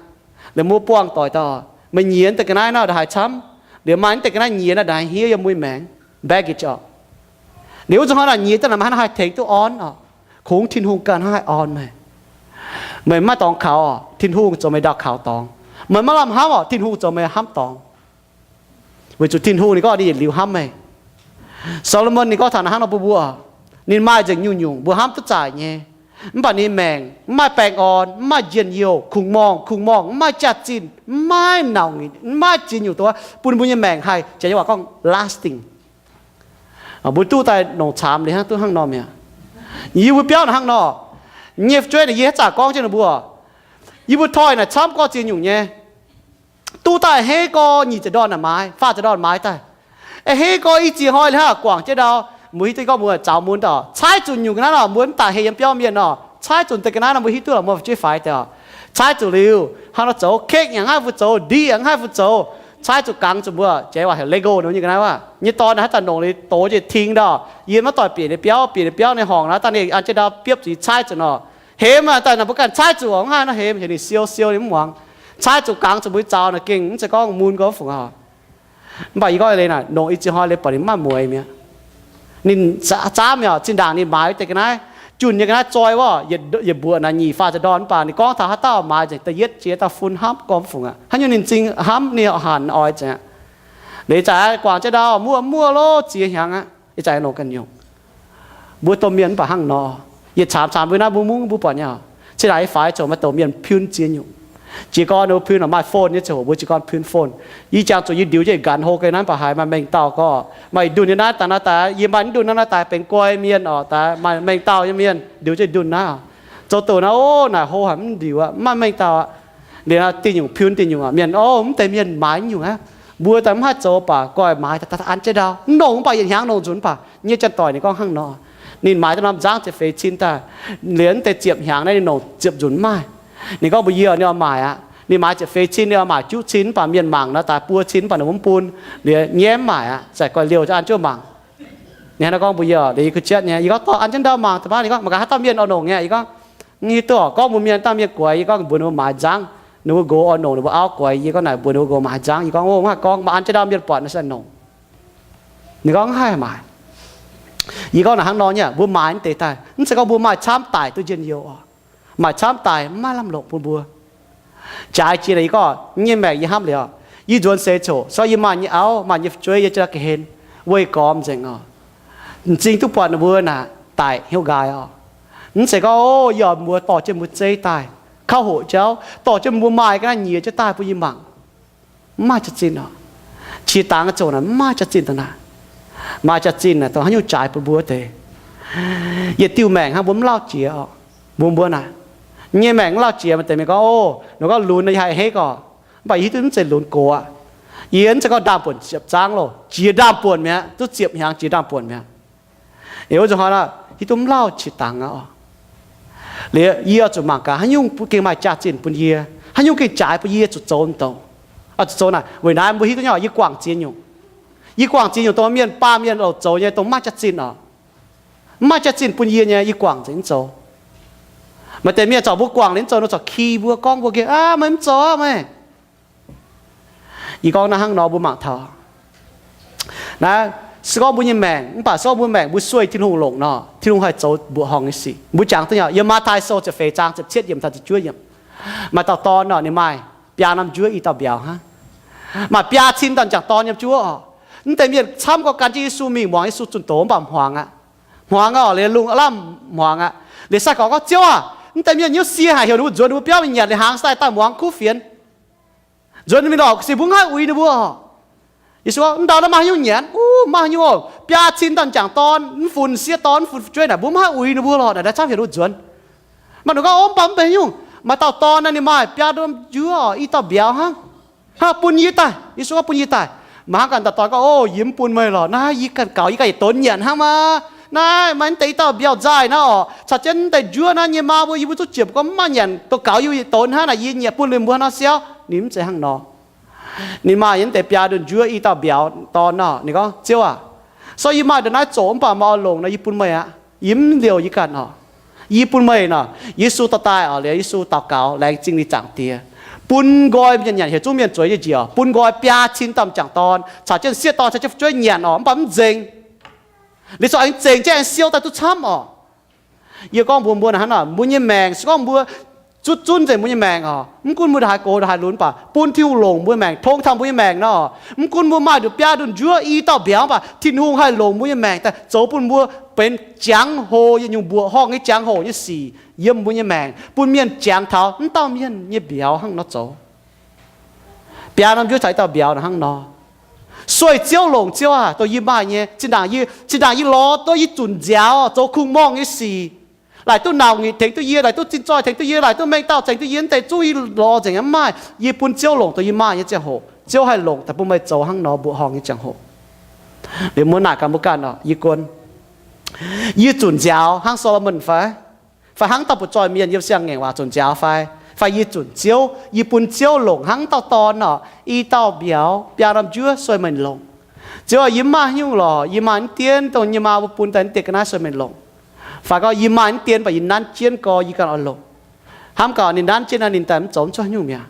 Liuz mbuo buangh doic daaih oc, meih nyiex deix ga'naaiv nor ndongc haaix camv, liuz maaih deix ga'naaiv nyiex nor ndongc haaix hniev yiem mbuo nyei maengc, baggage oc. Liuz wuov zanc hnoi naaic nyiex daaih naaic, maiv hnangv haih tengx duqv orn oc. Kungx Tin-Hungh ganh hnangv haih orn meih. Meih maiv dorngx kaux oc, Tin-Hungh zoux meih ndau kaux dorngx. Meih maiv lamh hnamv oc, Tin-Hungh zoux meih hnamv dorngx. Weic zuqc Tin-Hungh ninh gorngv ninh yietc liuz hnamv meih. Saa^lo^morn ninh gorngv taux naaic hnangv nor bun mbuo, ninh maaih nzengc nyungc-nyungc mbuo hnamv duqv zaaic nyei, mv baac ninh maengc mv maaih baengh orn, mv maaih njien-youh, kungx-morngh, kungx-morngh, mv maaih jaax-zinh, mv maaih nauc nyitc, mv maaih ziex nyungc doz bun mbuo nyei maengc haih, janx nyei waac gorngv lasting. Mbuo duqv daaih longc caamx liuz hnangv duqv hnangv norm mi'aqv. Yie mbuo biauv naaic hnangv nor, nyei fu'jueiv naaic yie haaix zanc gorngv jienv ninh mbuo, yie mbuo toi naaic camv gorx ziex nyungc nyei. Duqv daaih hei gorx nyic ziepc ndorn naaic maaiz, faah ziepc ndorn maaiz daaih. Hei gorx i ziex hnoi liuz hnangv guangc jienv ndau, mbuo hiuv duqv gorngv mbuo zaux mun daaih, caaiv zunc nyungc ga'naaiv nor mbuo mv daaih hei yiem biauv mienh nor, caaiv zunc deix ga'naaiv nor mbuo hiuv duqv lorqc, mbuo fu'jueiv faix deix oc. Caaiv zuqc liuz hnangv nor zoux, kekv yaac mv haih fu zoux, ndiqv yaac mv haih fu zoux. Caaiv zuqc gangx zuqc mbuo, janx waac heuc Lego nor nyei ga'naaiv aqv. Nyei dorn naaic haaix zanc longc liuz dox njiec ting ndau, yie maiv doic bieqc ninh biauv, bieqc ninh biauv nyei horngc naaic daaih ninh an jienv ndau biopv zuqc caaiv zuqc nor. Hemx aqv, daaih naaic mbuo ganh caaiv zuqc mv haih nor hemx, heuc ninh siou siou ninh mv muangx. Caaiv zuqc gangx zuqc mbuo zaux naaic gengh mv zeiz gorngv mun gorngv fungc oc. Mv baac yie gorngv leiz naaic, longc i ziex hnoi leiz buatc ninh mv maaih mueix mi'aqv. Ninh zaamv mi'aqv, zinh ndaangc ninh maaiz deix ga'naaiv, junh nyei ga'naaiv zoi wuov, yietc mbuoqc naaic nyic faah ziepc ndorn, mv baac ninh gorngv taux haaix dauh maaiz nzengc da'yietv jiex dauh fun hnamv gorngv fungc aqv. Haaix nyungc ninh m'zing hnamv ninh hanc oix nzengc aqv. Liuz ih zanc guangc jienv ndau muoqv muoqv lov ziex hnyangx aqv. Ih zanc longc ganh nyungc. Mbuo domh mienh mv baac hnangv nor. Yietc caamx caamx mbuo naaiv mbuo mungv mbuo buatc nyei oc. Cin naaic yie faix zoux maaih domh mienh piun ziex nyungc. Jiez gorn ninh mbuo piun maaih phone nyei ziangh hoc mbuo jiez gorn piun phone. Yie jangx zuqc yie ndiux jienv nqanx hlo ga'naaiv mv baac haiz maaih mengh dauh gorngv maaih ndunh nyei naaiv daaih naaiv daaih, yie maaih ndunh naaiv naaiv daaih benx guai mienh oc, daaih maaih mengh dauh nyei mienh ndiux jienv ndunh naaiv oc. Zoux doqc naaiv, o, naaic hlo haic mv ndiux aqv, mv maaih mengh dauh aqv. Liuz naaiv diuh nyungc piun diuh nyungc aqv, mienh, o, mv deix mienh maaiz nyungc aqv. Mbuo daaih mv haih zoux baac goiv maaiz daaih an jienv ndau, mv nongx mv baac yietc hnyangx nongx nzunc mv baac nyei janx-doic ninh gorngv hnangv nor. Ninh maaiz daaih norm nzangv ziepc feix cin daaih, liuz mv deix ziepc hnyangx naaiv ninh nongc ziepc nzunc mv maaih. Ninh gorngv mbuox yie ninh oix maaic aqv. Ninh maaiz ziepc feix cin, ninh oix maaic juqv cin mv baac mienh mangc nor daaih buo cin mv baac ninh mv bun, liuz nyei mv maaic aqv, zaqc goiv liouh an jienv mangc. Ninh hnangv naaiv gorngv mbuox yie, liuz yie kuh jienv nyei, yie gorngv dorh an jienv ndau mangc daaih baav. Ninh gorngv mangc gaax haaix dauh mienh oix nongc nyei. Yie gorngv, mv hiuv duqv, gorngv mbuox mienh, dauh mienh guaix, yie gorngv mbuox ninh mbuo maaiz nzangv, ninh mbuo nqox oix nongc ninh mbuo auv guaix. Yie gorngv naaic mbuox ninh mbuo nqox maaiz nzangv, yie gorngv, o, mv haih gorngv, maaih an jienv ndau mienh buatc nor se nongc. Ninh gorngv, haaix maaih. Yie gorngv naaic hnangv nor nyei, mbuo maaiz mv deix daaih, mv zeiz gorngv mbuo maaih camv daic duqv njien-youh oc. Maaih camv daic mv maaih lamh longc bun mbuo. Jaaix jiex naaic yie gorngv, yie nyei maengc yie hnamv liuz, yie nzuonx seix coc, so yie maaih nyei auv, maaih nyei fu'jueiv, yie jiex ga'hlen weih gormx nzengc oc. M'zing duqv buatc ninh mbuo naaic daic hnyouv nqaai oc. Mv zeiz gorngv, o, yie oix mbuox dorh jienv mbuo zeiv daaih, kauv hoqc jauv, dorh jienv mbuo maaih ga'naaiv nyiex jienv daaih bun yie mangc. Mv maaih jaax-zinh oc. Qiex dangx zoqc naaic mv maaih jaax-zinh dongh naaic. Maaih jaax-zinh naaic dongh haaix nyungc jaaix bun mbuo deix. Yietc diuh maengc hnangv mbuo mv lauh jiex oc. Mbuo mbuo naaic, nyei maengc mv lauh jiex, maaih deix mienh gorngv, o, ninh gorngv lunx nor yie haih hekv oc. Mv baac yie hiuv duqv mv zeiz lunx gox aqv. Yie mv zeiz gorngv ndaam-buonc ziepc zaangv loh, jiex ndaam-buonc mi'aqv, duqv ziepc hnyangx jiex ndaam-buonc mi'aqv. Eix wuov nzunc hnoi nor, hiuv duqv mv lauh qiex dangx aqv oc. Liuz yie oix zuqc mangc gaax haaix nyungc gengh maaih jaax-zinh bun yie, haaix nyungc gengh jaaix bun yie zuqc zoux mv douc. Oix zuqc zoux naaic, weic naaiv mbuo hiuv duqv nyei oc, yie guangc ziex nyungc. Yie guangc ziex nyungc dongh mienh, baamh mienh louc zoux nyei dongh mv maaih jaax-zinh oc. Mv maaih jaax-zinh bun yie nyei, yie guangc nzengc mv zoux. Maaih deix mienh corc mbuo guangc liuz mv zoux, ninh corc ki mbuo, gorngv mbuo gengh, aav, meih mv zoux aqv meih. Yie gorngv naaiv hnangv nor mbuo mangc taux. Naaiv se gorngv mbuo nyei maengc, mv baac se gorngv mbuo maengc mbuo sueih Tin-Hungh longc nor, Tin-Hungh haih zoux mbuoqc horngh nyei sic. Mbuo jangx duqv nyei, yiem Matv^taai Sou ziepc feix zaang ziepc cietv yiemc taux ziepc juov yiemc. Maaih dauh dorn nor, ninh maaih biaa norm njuov i dauh mbiauz hnangv. Maaih biaa cin dauh m'jangc dorn yiem njuov oc. Mv deix mienh camv gorqv gan jienv Yesu mingh muangx Yesu zunh doz mv baac hmuangx aqv. Hmuangx oc, liuz lungh lamh hmuangx aqv. Liuz sai-gorx gorngv, Ziouv aah! Mv deix mienh hnyouv sie haic, heuc ninh mbuo nzuonx ninh mbuo biauv mingh nyanc liuz hnaangx daaih daaih muangx kuv fienx. Nzuonx mingh lorqc, se mbuo mv haih uix ninh mbuo oc. Yesu gorngv, Mv ndau naaiv maaih haaix nyungc nyanc? Uv, maaih haaix nyungc oc? Biaa cin dauh m'jangc dorn, mv funx sieqv dorn, mv funx fu'jueiv naaic, mbuo mv haih uix ninh mbuo lorqc. Naaic daaih camv heuc ninh mbuo nzuonx. Maaih ninh gorngv, O, mv baac mv benx haaix nyungc. Maaih dauh dorn naaiv ninh maaih biaa norm njuov oc, i dauh mbiauz hnangv. Hnangv bun yie daaih. Yesu gorngv, Bun yie daaih. Mv hnangv ganh dauh dorn gorngv, O, yie mv bun meih lorqc. Naaiv yie ganh gaux, yie ganh yietc donx nyanc hnangv maah. Naaiv maaih mv deix i dauh mbiauz nzaaih naaiv oc, caux jienv mv deix njuov naaiv nyei maa mbuo, yie mbuo zuqc ziepc gorngv mv maaih nyanc, dongh gaux yie yietc donx hnangv naaic, yie nyanc bun ninh mbuo nor siauv. Ninh mv zeiz hnangv nor. Ninh maaih yiem deix biaa ndunh njuov i dauh mbiauz dorn nor. Ninh gorngv, Ziouv aac, so yie maaih ndongc naaiv zoqc mv baac meih oix longc nor, yie bun meih aqv. Yie mv liouh yie ganh oc. Yie bun meih nor. Yesu dorh daaih oc, liuz Yesu daux gaux, laengz zingh ninh Zaangc Diex, bun nqoi mienh nyanc, heuc zungv mienh zueiz nyei njiec oc, bun nqoi biaa cin dauh m'jangc dorn caux jienv sieqv dorn caux jienv fu'jueiv nyanc oc, mv baac mv nzengc. Liuz corc aengx zengc jienv aengx siou daaih duqv camv oc. Yie gorngv mbuox mbuo hnangv nor, mbuo nyei maengc se gorngv mbuo zutv zunv nzengc mbuo nyei maengc oc, mv gunv mbuo ndongc haaix gox ndongc haaix lunx baac bun Tin-Hungh longc mbuo nyei maengc, tong taux mbuo nyei maengc nor, mv gunv mbuo maaih nduqc biaa ndunh njuov i dauh mbiauz baac Tin-Hungh haih longc mbuo nyei maengc daaih zoux bun mbuo benx jangx-hoc yietc nyungc mbuoqc horngh nyei jangx-hoc nyei sic yiem mbuo nyei maengc, bun mienh jangx taux wuov dauh mienh nyei mbiauz hnangv nor zoux. Biaa norm njuov caux i dauh mbiauz hnangv nor. Sueih Ziouv longc, Ziouv aac, dongh yie maaih nyei, zinh ndaangc yie, zinh ndaangc yie lorz duqv yie zunc nziaaux zoux kungx-morngh nyei sic, laaic duqv nauc nyitc tengx duqv yie, laaic duqv zinh zoih tengx duqv yie, laaic duqv mengh dauh tengx duqv yie, mv deix zungv yie lorz nzengc aqv, mv maaih. Yie bun Ziouv longc dongh yie maaih nyei ziangh hoc, Ziouv haih longc daaih bun meih zoux hnangv nor mbuoqc horngh nyei ziangh hoc. Liuz mbuo naaic gaax mbuo ganh oc, yie gorngv, yie zunc nziaaux hnangv Saa^lo^morn fai? Fai hnangv dauh butv zoih mienh yiem siang-ngaengc waac zunc nziaaux fai? Fai yie zunc Ziouv, yie bun Ziouv longc hnangv dauh dorn oc, i dauh mbiauz, biaa norm njuov sueih meih longc. Ziouv aac, yie mv maaih haaix nyungc lorqc. Yie maaih mv dien dongh yie maa mbuo bun daaih mv deix ga'naaiv sueih meih longc. Fai gorngv yie maaih mv dien baac yie nanv jienv gorx yie ganh oix longc. Hnamv gaax ninh nanv jienv naaiv ninh daaih mv zoux mv cuotv haaix nyungc mi'aqv.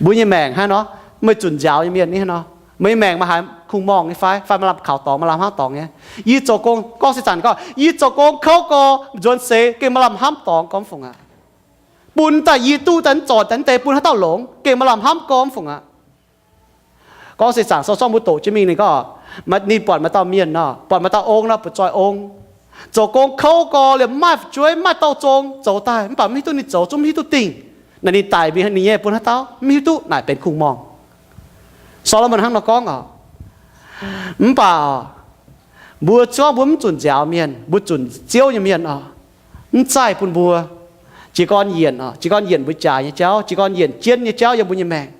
Mbuo nyei maengc hnangv nor, meih zunc nziaaux nyei mienh ni hnangv nor, meih nyei maengc maaih haaix kungx-morngh nyei fai? Fai maaih lamh kaux dorngx, maaih lamh hnamv dorngx nyei? Yie zoux gong, gorngv se zanc gorngv yie zoux gong kouv gorx, nzuonx seix gengh maaih lamh hnamv dorngx gormx fungc aqv. Bun daaih yie duqv daaih mv zornc daaih mv deix bun haaix dauh longx, gengh maaih lamh hnamv gormx fungc aqv. Gorngv se zanc sou zorqv mbuo doqc jienv mingh ninh gorngv, ninh buatc maaih dauh mienh nor, buatc maaih dauh ong nor, butv zoih ong, zoux gong kouv gorx liemh mv maaih fu'jueiv, mv maaih dorh zong, zoux daaih mv baac mv hiuv duqv ninh zoux zungv mv hiuv duqv dingh. Naaic ninh daic mingh ninh nyei bun haaix dauh mv hiuv duqv, naaic benx kungx-morngh. Saa^lo^morn hnangv nor gorngv oc. Mv baac mbuo zorqv mbuo mv zunc nziaaux mienh, mbuo zunc Ziouv nyei mienh oc, mv zaih bun mbuo. Jiez gorn yienc oc, jiez gorn yienc mbuo jaaix nyei jauv, jiez gorn yienc jienv nyei jauv yiem mbuo nyei maengc.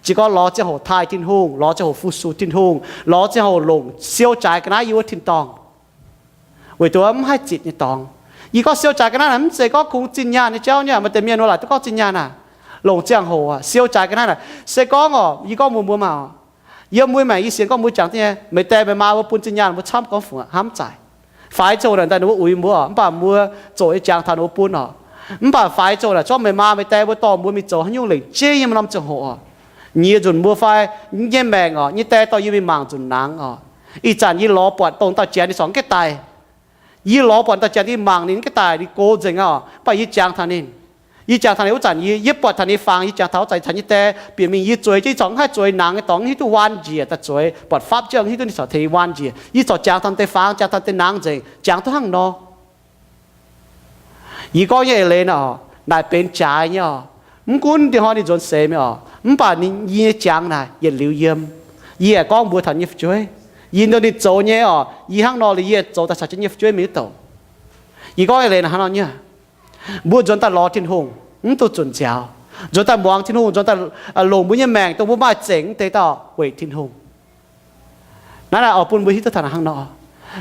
Jiez gorn lorz ziangh hoc taaih Tin-Hungh, lorz ziangh hoc fu-sux Tin-Hungh, lorz ziangh hoc longc siou jaaix ga'naaiv yiem wuov tin-dorngh. Weic zuqc mv haih zitc nyei dorngx. Yie gorngv siou jaaix ga'naaiv naaic mv zeiz gorngv kungx zinh nyaanh nyei jauv nyei. Maaih deix mienh wuov laaic duqv gorngv zinh nyaanh naaic, longc ziangh hoc siou jaaix ga'naaiv naaic, se gorngv oc, yie gorngv mbuox mbuo maah, yiem mbuo maengc yie sienx gorngv mbuo jangx duqv nyei, meih die meih maa mbuo bun zinh nyaanh mbuo camv gorngv fungc aqv, hnamv zaaic. Faix ziangh hoc naaic daaih ninh mbuo uix mbuo oc, mv baac mbuo zoqc nyei jangx taux ninh mbuo bun oc. Mv baac faix ziangh hoc naaic zorqv meih maa meih die mbuo dorh mbuo mingh zoux haaix nyungc lengc jeiv nyei norm ziangh hoc oc, nyiex nzunc mbuo fai nyei maengc oc, nyei die dorh yie mingh mangc nzunc nangx oc. Ih zanc yie lorz buatc dongh dauh janx ninh corc mv gaengh daic. Yie lorz buatc dauh janx yie mangc ninh mv gaengh daic, ninh gox nzengc oc, mv baac yie jangx taux ninh. Yie jangx taux ninh wuov zanc yie, yie buatc taux ninh fangx, yie jangx taux wuov zanc caux nyei die bieqc mingh, yie zueiz jienv corc mv haih zueiz nangx nyei dorngx, mv hiuv duqv waan njiec daaih zueiz, buatc fapv jienv mv hiuv duqv ninh corc tengx waan njiec. Yie corc jangx taux deix fangx, jangx taux deix nangx nzengc, jangx duqv hnangv nor. Yie gorngv nyei eix leiz naaic oc, naaic benx jaaix nyei oc. Mv gunv ndie hnoi ninh nzuonx seix mi'aqv oc, mv baac ninh, yie nyei jangx naaic yietc liuz yiem. Yie yaac gorngv mbuox taux nyei fu'jueiv, yie nduov ninh zoux nyei oc, yie hnangv nor liuz yie zoux daaih caux jienv nyei fu'jueiv mingh wuov douc. Yie gorngv eix leiz naaic hnangv nor nyei. Mbuo nzuonx daaih lorz Tin-Hungh, mv dungx zunc nziaaux. Nzuonx daaih muangx Tin-Hungh, nzuonx daaih, aa, longc mbuo nyei maengc dongh mbuo maaih zengc wuov deix dauh weic Tin-Hungh. Naaiv naaic oix bun mbuo hiuv duqv taux hnangv nor.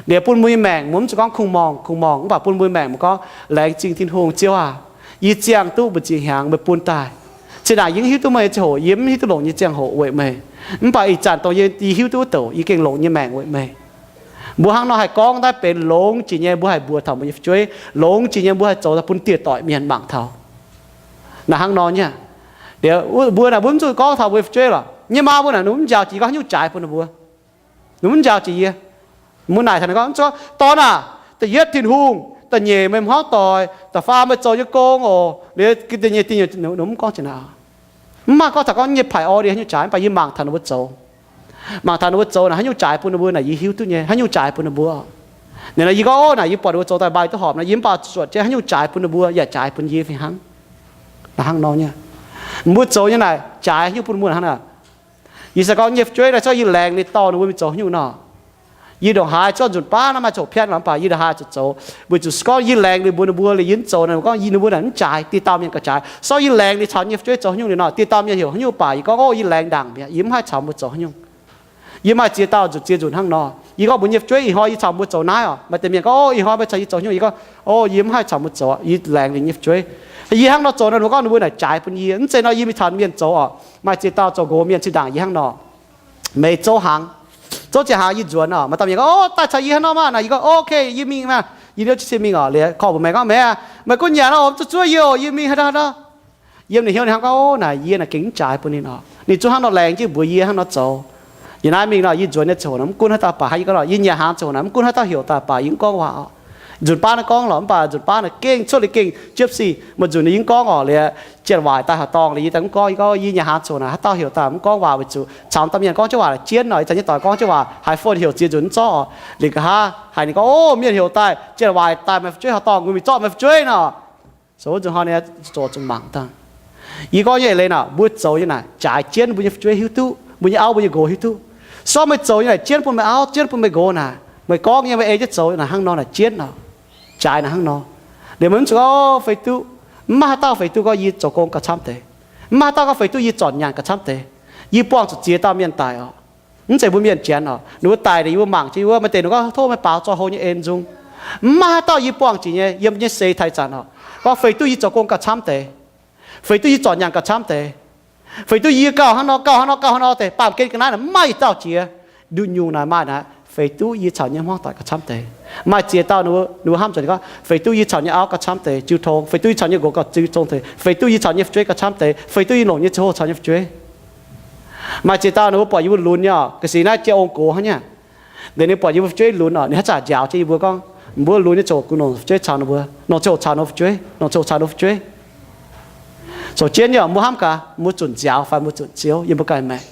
Liuz bun mbuo nyei maengc mbuo mv zuqc gorngv kungx-morngh, kungx-morngh, mv baac bun mbuo nyei maengc mbuo gorngv laengz zingh Tin-Hungh, Ziouv aac, yie ziangh duqv mbu'ziex hnyangx meih bun daaih. Zinh ndaangc yie mv hiuv duqv meih nyei ziangh hoc, yie mv hiuv duqv longc nyei ziangh hoc weic meih. Mv baac ih zanc dongh yie hiuv duqv wuov douc, yie gengh longc nyei maengc weic meih. Mbuo hnangv nor haih gorngv naaiv benx longx jiex nyei, mbuo haih mbuox taux mbuo nyei fu'jueiv, longx jiex nyei mbuo haih zoux daaih bun dieh doic mienh mangc taux. Naaic hnangv nor nyei. Liuz mbuo naaic mbuo mv zuqc gorngv taux mbuo nyei fu'jueiv lorqc. Nyei maa mbuo naaic ninh mv njaaux jiex yie gorngv haaix nyungc jaaix bun ninh mbuo. Ninh mv njaaux jiex yie. Mbuo naaic taux ninh gorngv, Dorn aah, da'yietv Tin-Hungh, da'nyeic meih hmuangv doic, da'faam meih zoux nyei gong oc. Liuz da'nyeic, da'nyeic, ninh mv gorngv jiex naaic. Mv maaih gorngv taux gorngv nyei priority haaix nyungc jaaix, mv baac yie mangc taux ninh mbuo zoux. Mangc taux ninh mbuo zoux naaic haaix nyungc jaaix bun ninh mbuo naaic yie hiuv duqv nyei, haaix nyungc jaaix bun ninh mbuo. Ninh naaic yie gorngv, Ov, naaic yie buatc ninh mbuo zoux daaih mbaih duqv horpc nor, yie mv baac zuotc jienv haaix nyungc jaaix bun ninh mbuo yaac jaaix bun yie fih hnangv. Naaic hnangv nor nyei. Mbuo zoux nyei naaic jaaix haaix nyungc bun mbuo hnangv naaic. Yie se gorngv nyei fu'jueiv naaic, zorqv yie laengz liuz dorh ninh mbuo mingh zoux haaix nyungc nor, yie ndongc haaix zorqv nzunc baav naaiv maaih zoqc piatv lamh, mv baac yie ndongc haaix zuqc zoux, weic zuqc se gorngv yie laengz liuz mbuox ninh mbuo liuz yie mv zoux naaic, gorngv ninh mbuo naaic mv jaaix, dieh dauh mienh gauh jaaix. Sorv yie laengz liuz caux nyei fu'jueiv zoux haaix nyungc liuz nor, dieh dauh mienh heuc haaix nyungc baac yie gorngv, Ov, yie laengz ndaangc mi'aqv, yie mv haih caux mbuo zoux haaix nyungc. Yie maaih ziex dauh nzunc ziex nzunc hnangv nor. Yie gorngv mbuox nyei fu'jueiv, ih hnoi yie caux mbuo zoux naaiv oc. Maaih deix mienh gorngv, o, ih hnoi meih caux yie zoux haaix nyungc? Yie gorngv, o, yie mv haih caux mbuo zoux, yie laengz ninh nyei fu'jueiv. Yie hnangv nor zoux nor, ninh mbuo gorngv ninh mbuo naaic jaaix bun yie. Mv zeiz nor, yie mingh taux mienh zoux oc, maaih ziex dauh zoux nqox mienh zinh ndaangc yie hnangv nor. Meih zouv hnaangx, zouv ziangh hnaangx yie nzuonx oc. Maaih dauh mienh gorngv, o, daaih caux yie hnangv nor maah. Naaic yie gorngv, o, ok, yie mingh maah. Yie niouv jienv sin mingh oc. Liuz korv mbuox meih gorngv, meih aqv, meih gunv nyanc oc, zuov zuov yie oc, yie mingh haaix ndau haaix ndau. Yiem ninh hnyouv ninh hnamv gorngv, o, naaic yie naaic gengh mv jaaix bun ninh oc. Ninh zungv hnangv nor laengz jienv mbuox yie hnangv nor zoux. Yiem naaiv mingh nor, yie nzuonx nyei ziangh hoc naaic mv gunv haaix dauh baac, haaix yie gorngv lorqc, yie nyanc hnaangx ziangh hoc naaic mv gunv haaix dauh heuc daaih baac yie mv gorngv waac oc. Nzunc baav naaiv gorngv lorqc, mv baac nzunc baav naaic gengh cuotv liuz gengh gypsy, maaih nzunc ninh yie mv gorngv oc. Liuz janx-waaic daaih haaix dorngh liuz yie daaih mv gorngv, yie gorngv yie nyanc hnaangx ziangh hoc naaic haaix dauh heuc daaih mv gorngv waac weic zuqc caux dauh mienh gorngv jienv waac, jienv oc, ih zanc nyei doic gorngv jienv waac haiz phone heuc ziex nzunc mv zorqv oc. Liuz nqa'haav haiz ninh gorngv, o, mienh heuc daaih, janx-waaic daaih meih fu'jueiv haaix dorngh, nqa'haav mingh zorqv meih fu'jueiv nor. Zoux wuov nzunc hnoi ninh zoux zuqc mangc dangh. Yie gorngv nyei eix leiz naaic, mbuo zoux nyei naaic jaaix jienv mbuo nyei fu'jueiv hiuv duqv, mbuo nyei auv mbuo nyei nqox hiuv duqv. Se gorngv meih zoux nyei naaic jienv bun meih auv jienv bun meih nqox naaic, meih gorngv nyei meih ei jienv zoux naaic hnangv nor naaic jienv oc. Jaaix naaic hnangv nor. Liuz meih mv zuqc gorngv feix duqv, mv maaih haaix dauh feix duqv gorngv yie zoux gong gauh camv deix. Mv maaih haaix dauh gorngv feix duqv yie zornc nyanc gauh camv deix. Yie buangh zuqc ziex dauh mienh daic oc. Mv zeiz mbuo mienh janx oc. Ninh mbuo daic liuz yie mbuo mangc jienv yie mbuo, maaih deix ninh gorngv tov meih baaux zoih hlo nyei en nzung. Mv maaih haaix dauh yie buangh jiex nyei, yiem nyei seix taaih zanc oc, gorngv feix duqv yie zoux gong gauh camv deix, feix duqv yie zornc nyanc gauh camv deix, feix duqv yie gauh hnangv nor gauh hnangv nor gauh hnangv nor deix, baamh gen ga'naaiv naaic mv maaih yietc dauh jiex. Nduqc nyungc naaic maaih naaic, feix duqv yie caux nyei hmuangv doic gauh camv deix. Maaih ziex dauh ninh mbuo hnamv nzunc gorngv feix duqv yie caux nyei auv gauh camv deix, jiu tong, feix duqv yie caux nyei nqox gauh jiu tong deix, feix duqv yie caux nyei fu'jueiv gauh camv deix, feix duqv yie longc nyei ziangh hoc caux nyei fu'jueiv. Maaih ziex dauh ninh mbuo buatc yie mbuo lunx nyei oc, ga'sic naaiv jiex ong-gox hnangv nyei. Liuz ninh buatc yie mbuo fu'jueiv lunx oc, ninh haaix zanc njaaux jienv yie mbuo gorngv, mbuo lunx nyei ziangh hoc guh longc fu'jueiv caux ninh mbuo, longc ziangh hoc caux ninh mbuo fu'jueiv, longc ziangh hoc caux ninh mbuo fu'jueiv. Zoux jienv nyei oc, mbuo hnamv gaax, mbuo zunc nziaaux fai mbuo zunc ziouv yiem mbuo ganh maengc.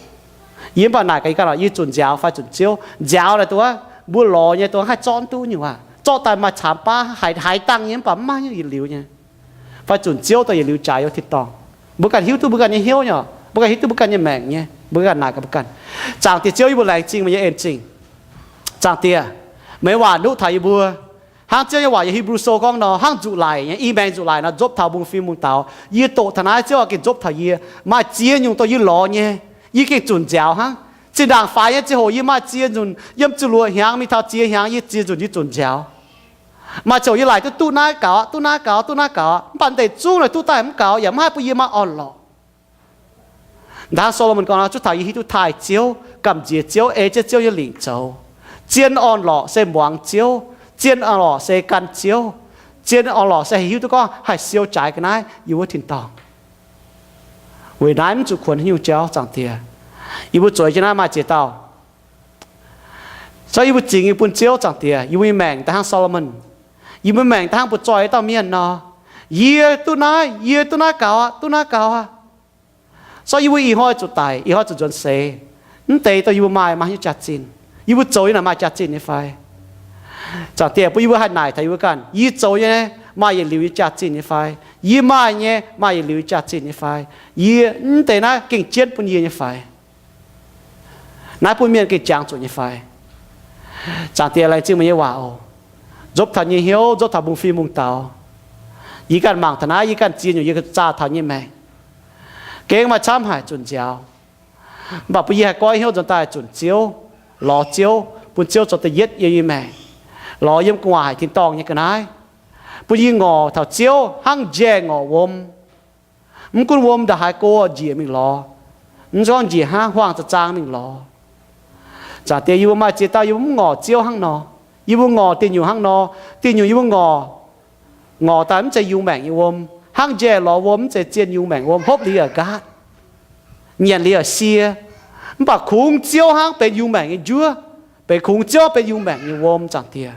Yie mv baac naaic gaax yie ganh oc, yie zunc nziaaux fai zunc ziouv? Nziaaux naaic dongh mbuo lorz nyei, dongh haih zorqv duqv nyungc aqv. Zorqv daaih maaih caamx baav haiz, haiz dangh nyei mv baac mv maaih nyungc yietc liuz nyei. Fai zunc ziouv dongh yietc liuz jaaix yiem tin-dorngh. Mbuo ganh hiuv duqv mbuo ganh nyei hnyouv nyei oc, mbuo ganh hiuv duqv mbuo ganh nyei maengc nyei, mbuo ganh naaic gaax mbuo ganh. Zaangc Diex Ziouv, yie mbuo laengz zingh meih nyei en-zingh. Zaangc Diex, meih nyei waac nuqv taux yie mbuo. Hnangv Ziouv nyei waac yiem Hipv^lu Sou gorngv nor, hnangv nzuqc laic nyei, i maengx nzuqc laic nor nzopv taux mbungv-fim mbungv-daaux. Yie doqc taux naaiv, Ziouv oix gengh nzopv taux yie. Maaih ziex nyungc dongh yie lorz nyei, yie gengh zunc nziaaux hnangv. Zinh ndaangc faix nyei ziangh hoc yie maaih ziex nzunc yiem ziepc luoqc hnyangx mingh taux ziex hnyangx, yie ziex nzunc yie zunc nziaaux. Maaih ziangh hoc yie laaic duqv duqv naaiv gaux, duqv naaiv gaux, duqv naaiv gaux, mv baac deix zungv naaic duqv daaih mv gaux, yaac mv haih bun yie maaih orn-lorqc. Hnangv Solomon gorngv nor, zungv taux yie hiuv duqv taaih Ziouv, gamh nziex Ziouv, ei jienv Ziouv nyei lingc zoux. Zien orn-lorqc se muangx Ziouv. Zien orn-lorqc se gan Ziouv. Zien orn-lorqc se haih hiuv duqv gorngv haih siou jaaix ga'naaiv yiem wuov tin-dorngh. Weic naaiv mv zuqc kuonx haaix nyungc jauv, Zaangc Diex. Yie mbuo zueiz jienv naaiv maaih ziex dauh. So yie mbuo zingx yie bun Ziouv, Zaangc Diex. Yie mbuo nyei maengc daaih hnangv Solomon. Yie mbuo maengc daaih hnangv mbu'zoi dauh mienh nor. Yie duqv naaiv, yie duqv naaiv gaux aqv, duqv naaiv gaux aqv. So yie mbuo ih hnoi zuqc daic, ih hnoi zuqc nzuonx seix, mv deix dongh yie mbuo maaih, maaih haaix nyungc jaax-zinh? Yie mbuo zoux nyei naaic maaih jaax-zinh nyei fai? Zaangc Diex, bun yie mbuo haih naaic taux yie mbuo ganh, yie zoux nyei maaih yietc liuz nyei jaax-zinh nyei fai? Yie maaih nyei maaih yietc liuz nyei jaax-zinh nyei fai? Yie mv deix naaiv gengh jienv bun yie nyei fai? Naaiv bun mienh gengh jangx zuqc nyei fai? Zaangc Diex, laengz zingh meih nyei waac oc. Nzopv taux nyei hnyouv, nzopv taux mbungv-fim mbungv-daaux. Yie ganh mangc taux naaiv, yie ganh ziex nyungc yie zaah taux nyei maengc. Gengh maaih camv haic zunc nziaaux. Mv baac bun yie haih goiv hnyouv nzuonx daaih zunc Ziouv, lorz Ziouv, bun Ziouv zoux da'yietv yiem yie maengc, lorz yiem gu'nguaaic haic tin-dorngh nyei ga'naaiv, bun yie ngorc taux Ziouv hnangv njaeh ngorc wuom. Mv gunv wuom ndongc haaix go njiec mingh lorz, mv gorngv njiec hnangv huaang za'zaang mingh lorz. Zaangc Diex, yie mbuo maaih ziex dauh yie mbuo mv ngorc Ziouv hnangv nor. Yie mbuo ngorc diuh nyuoqc hnangv nor. Diuh nyuoqc yie mbuo ngorc, ngorc daaih mv zeiz yungz maengc nyei wuom. Hnangv njaeh lorz wuom mv zeiz zien yungz maengc wuom, hopv liuz yaac nqaatv, nyanc liuz yaac sie. Mv baac kungx Ziouv hnangv benx yungz maengc nyei njuov, benx kungx Ziouv benx yungz maengc nyei wuom, Zaangc Diex.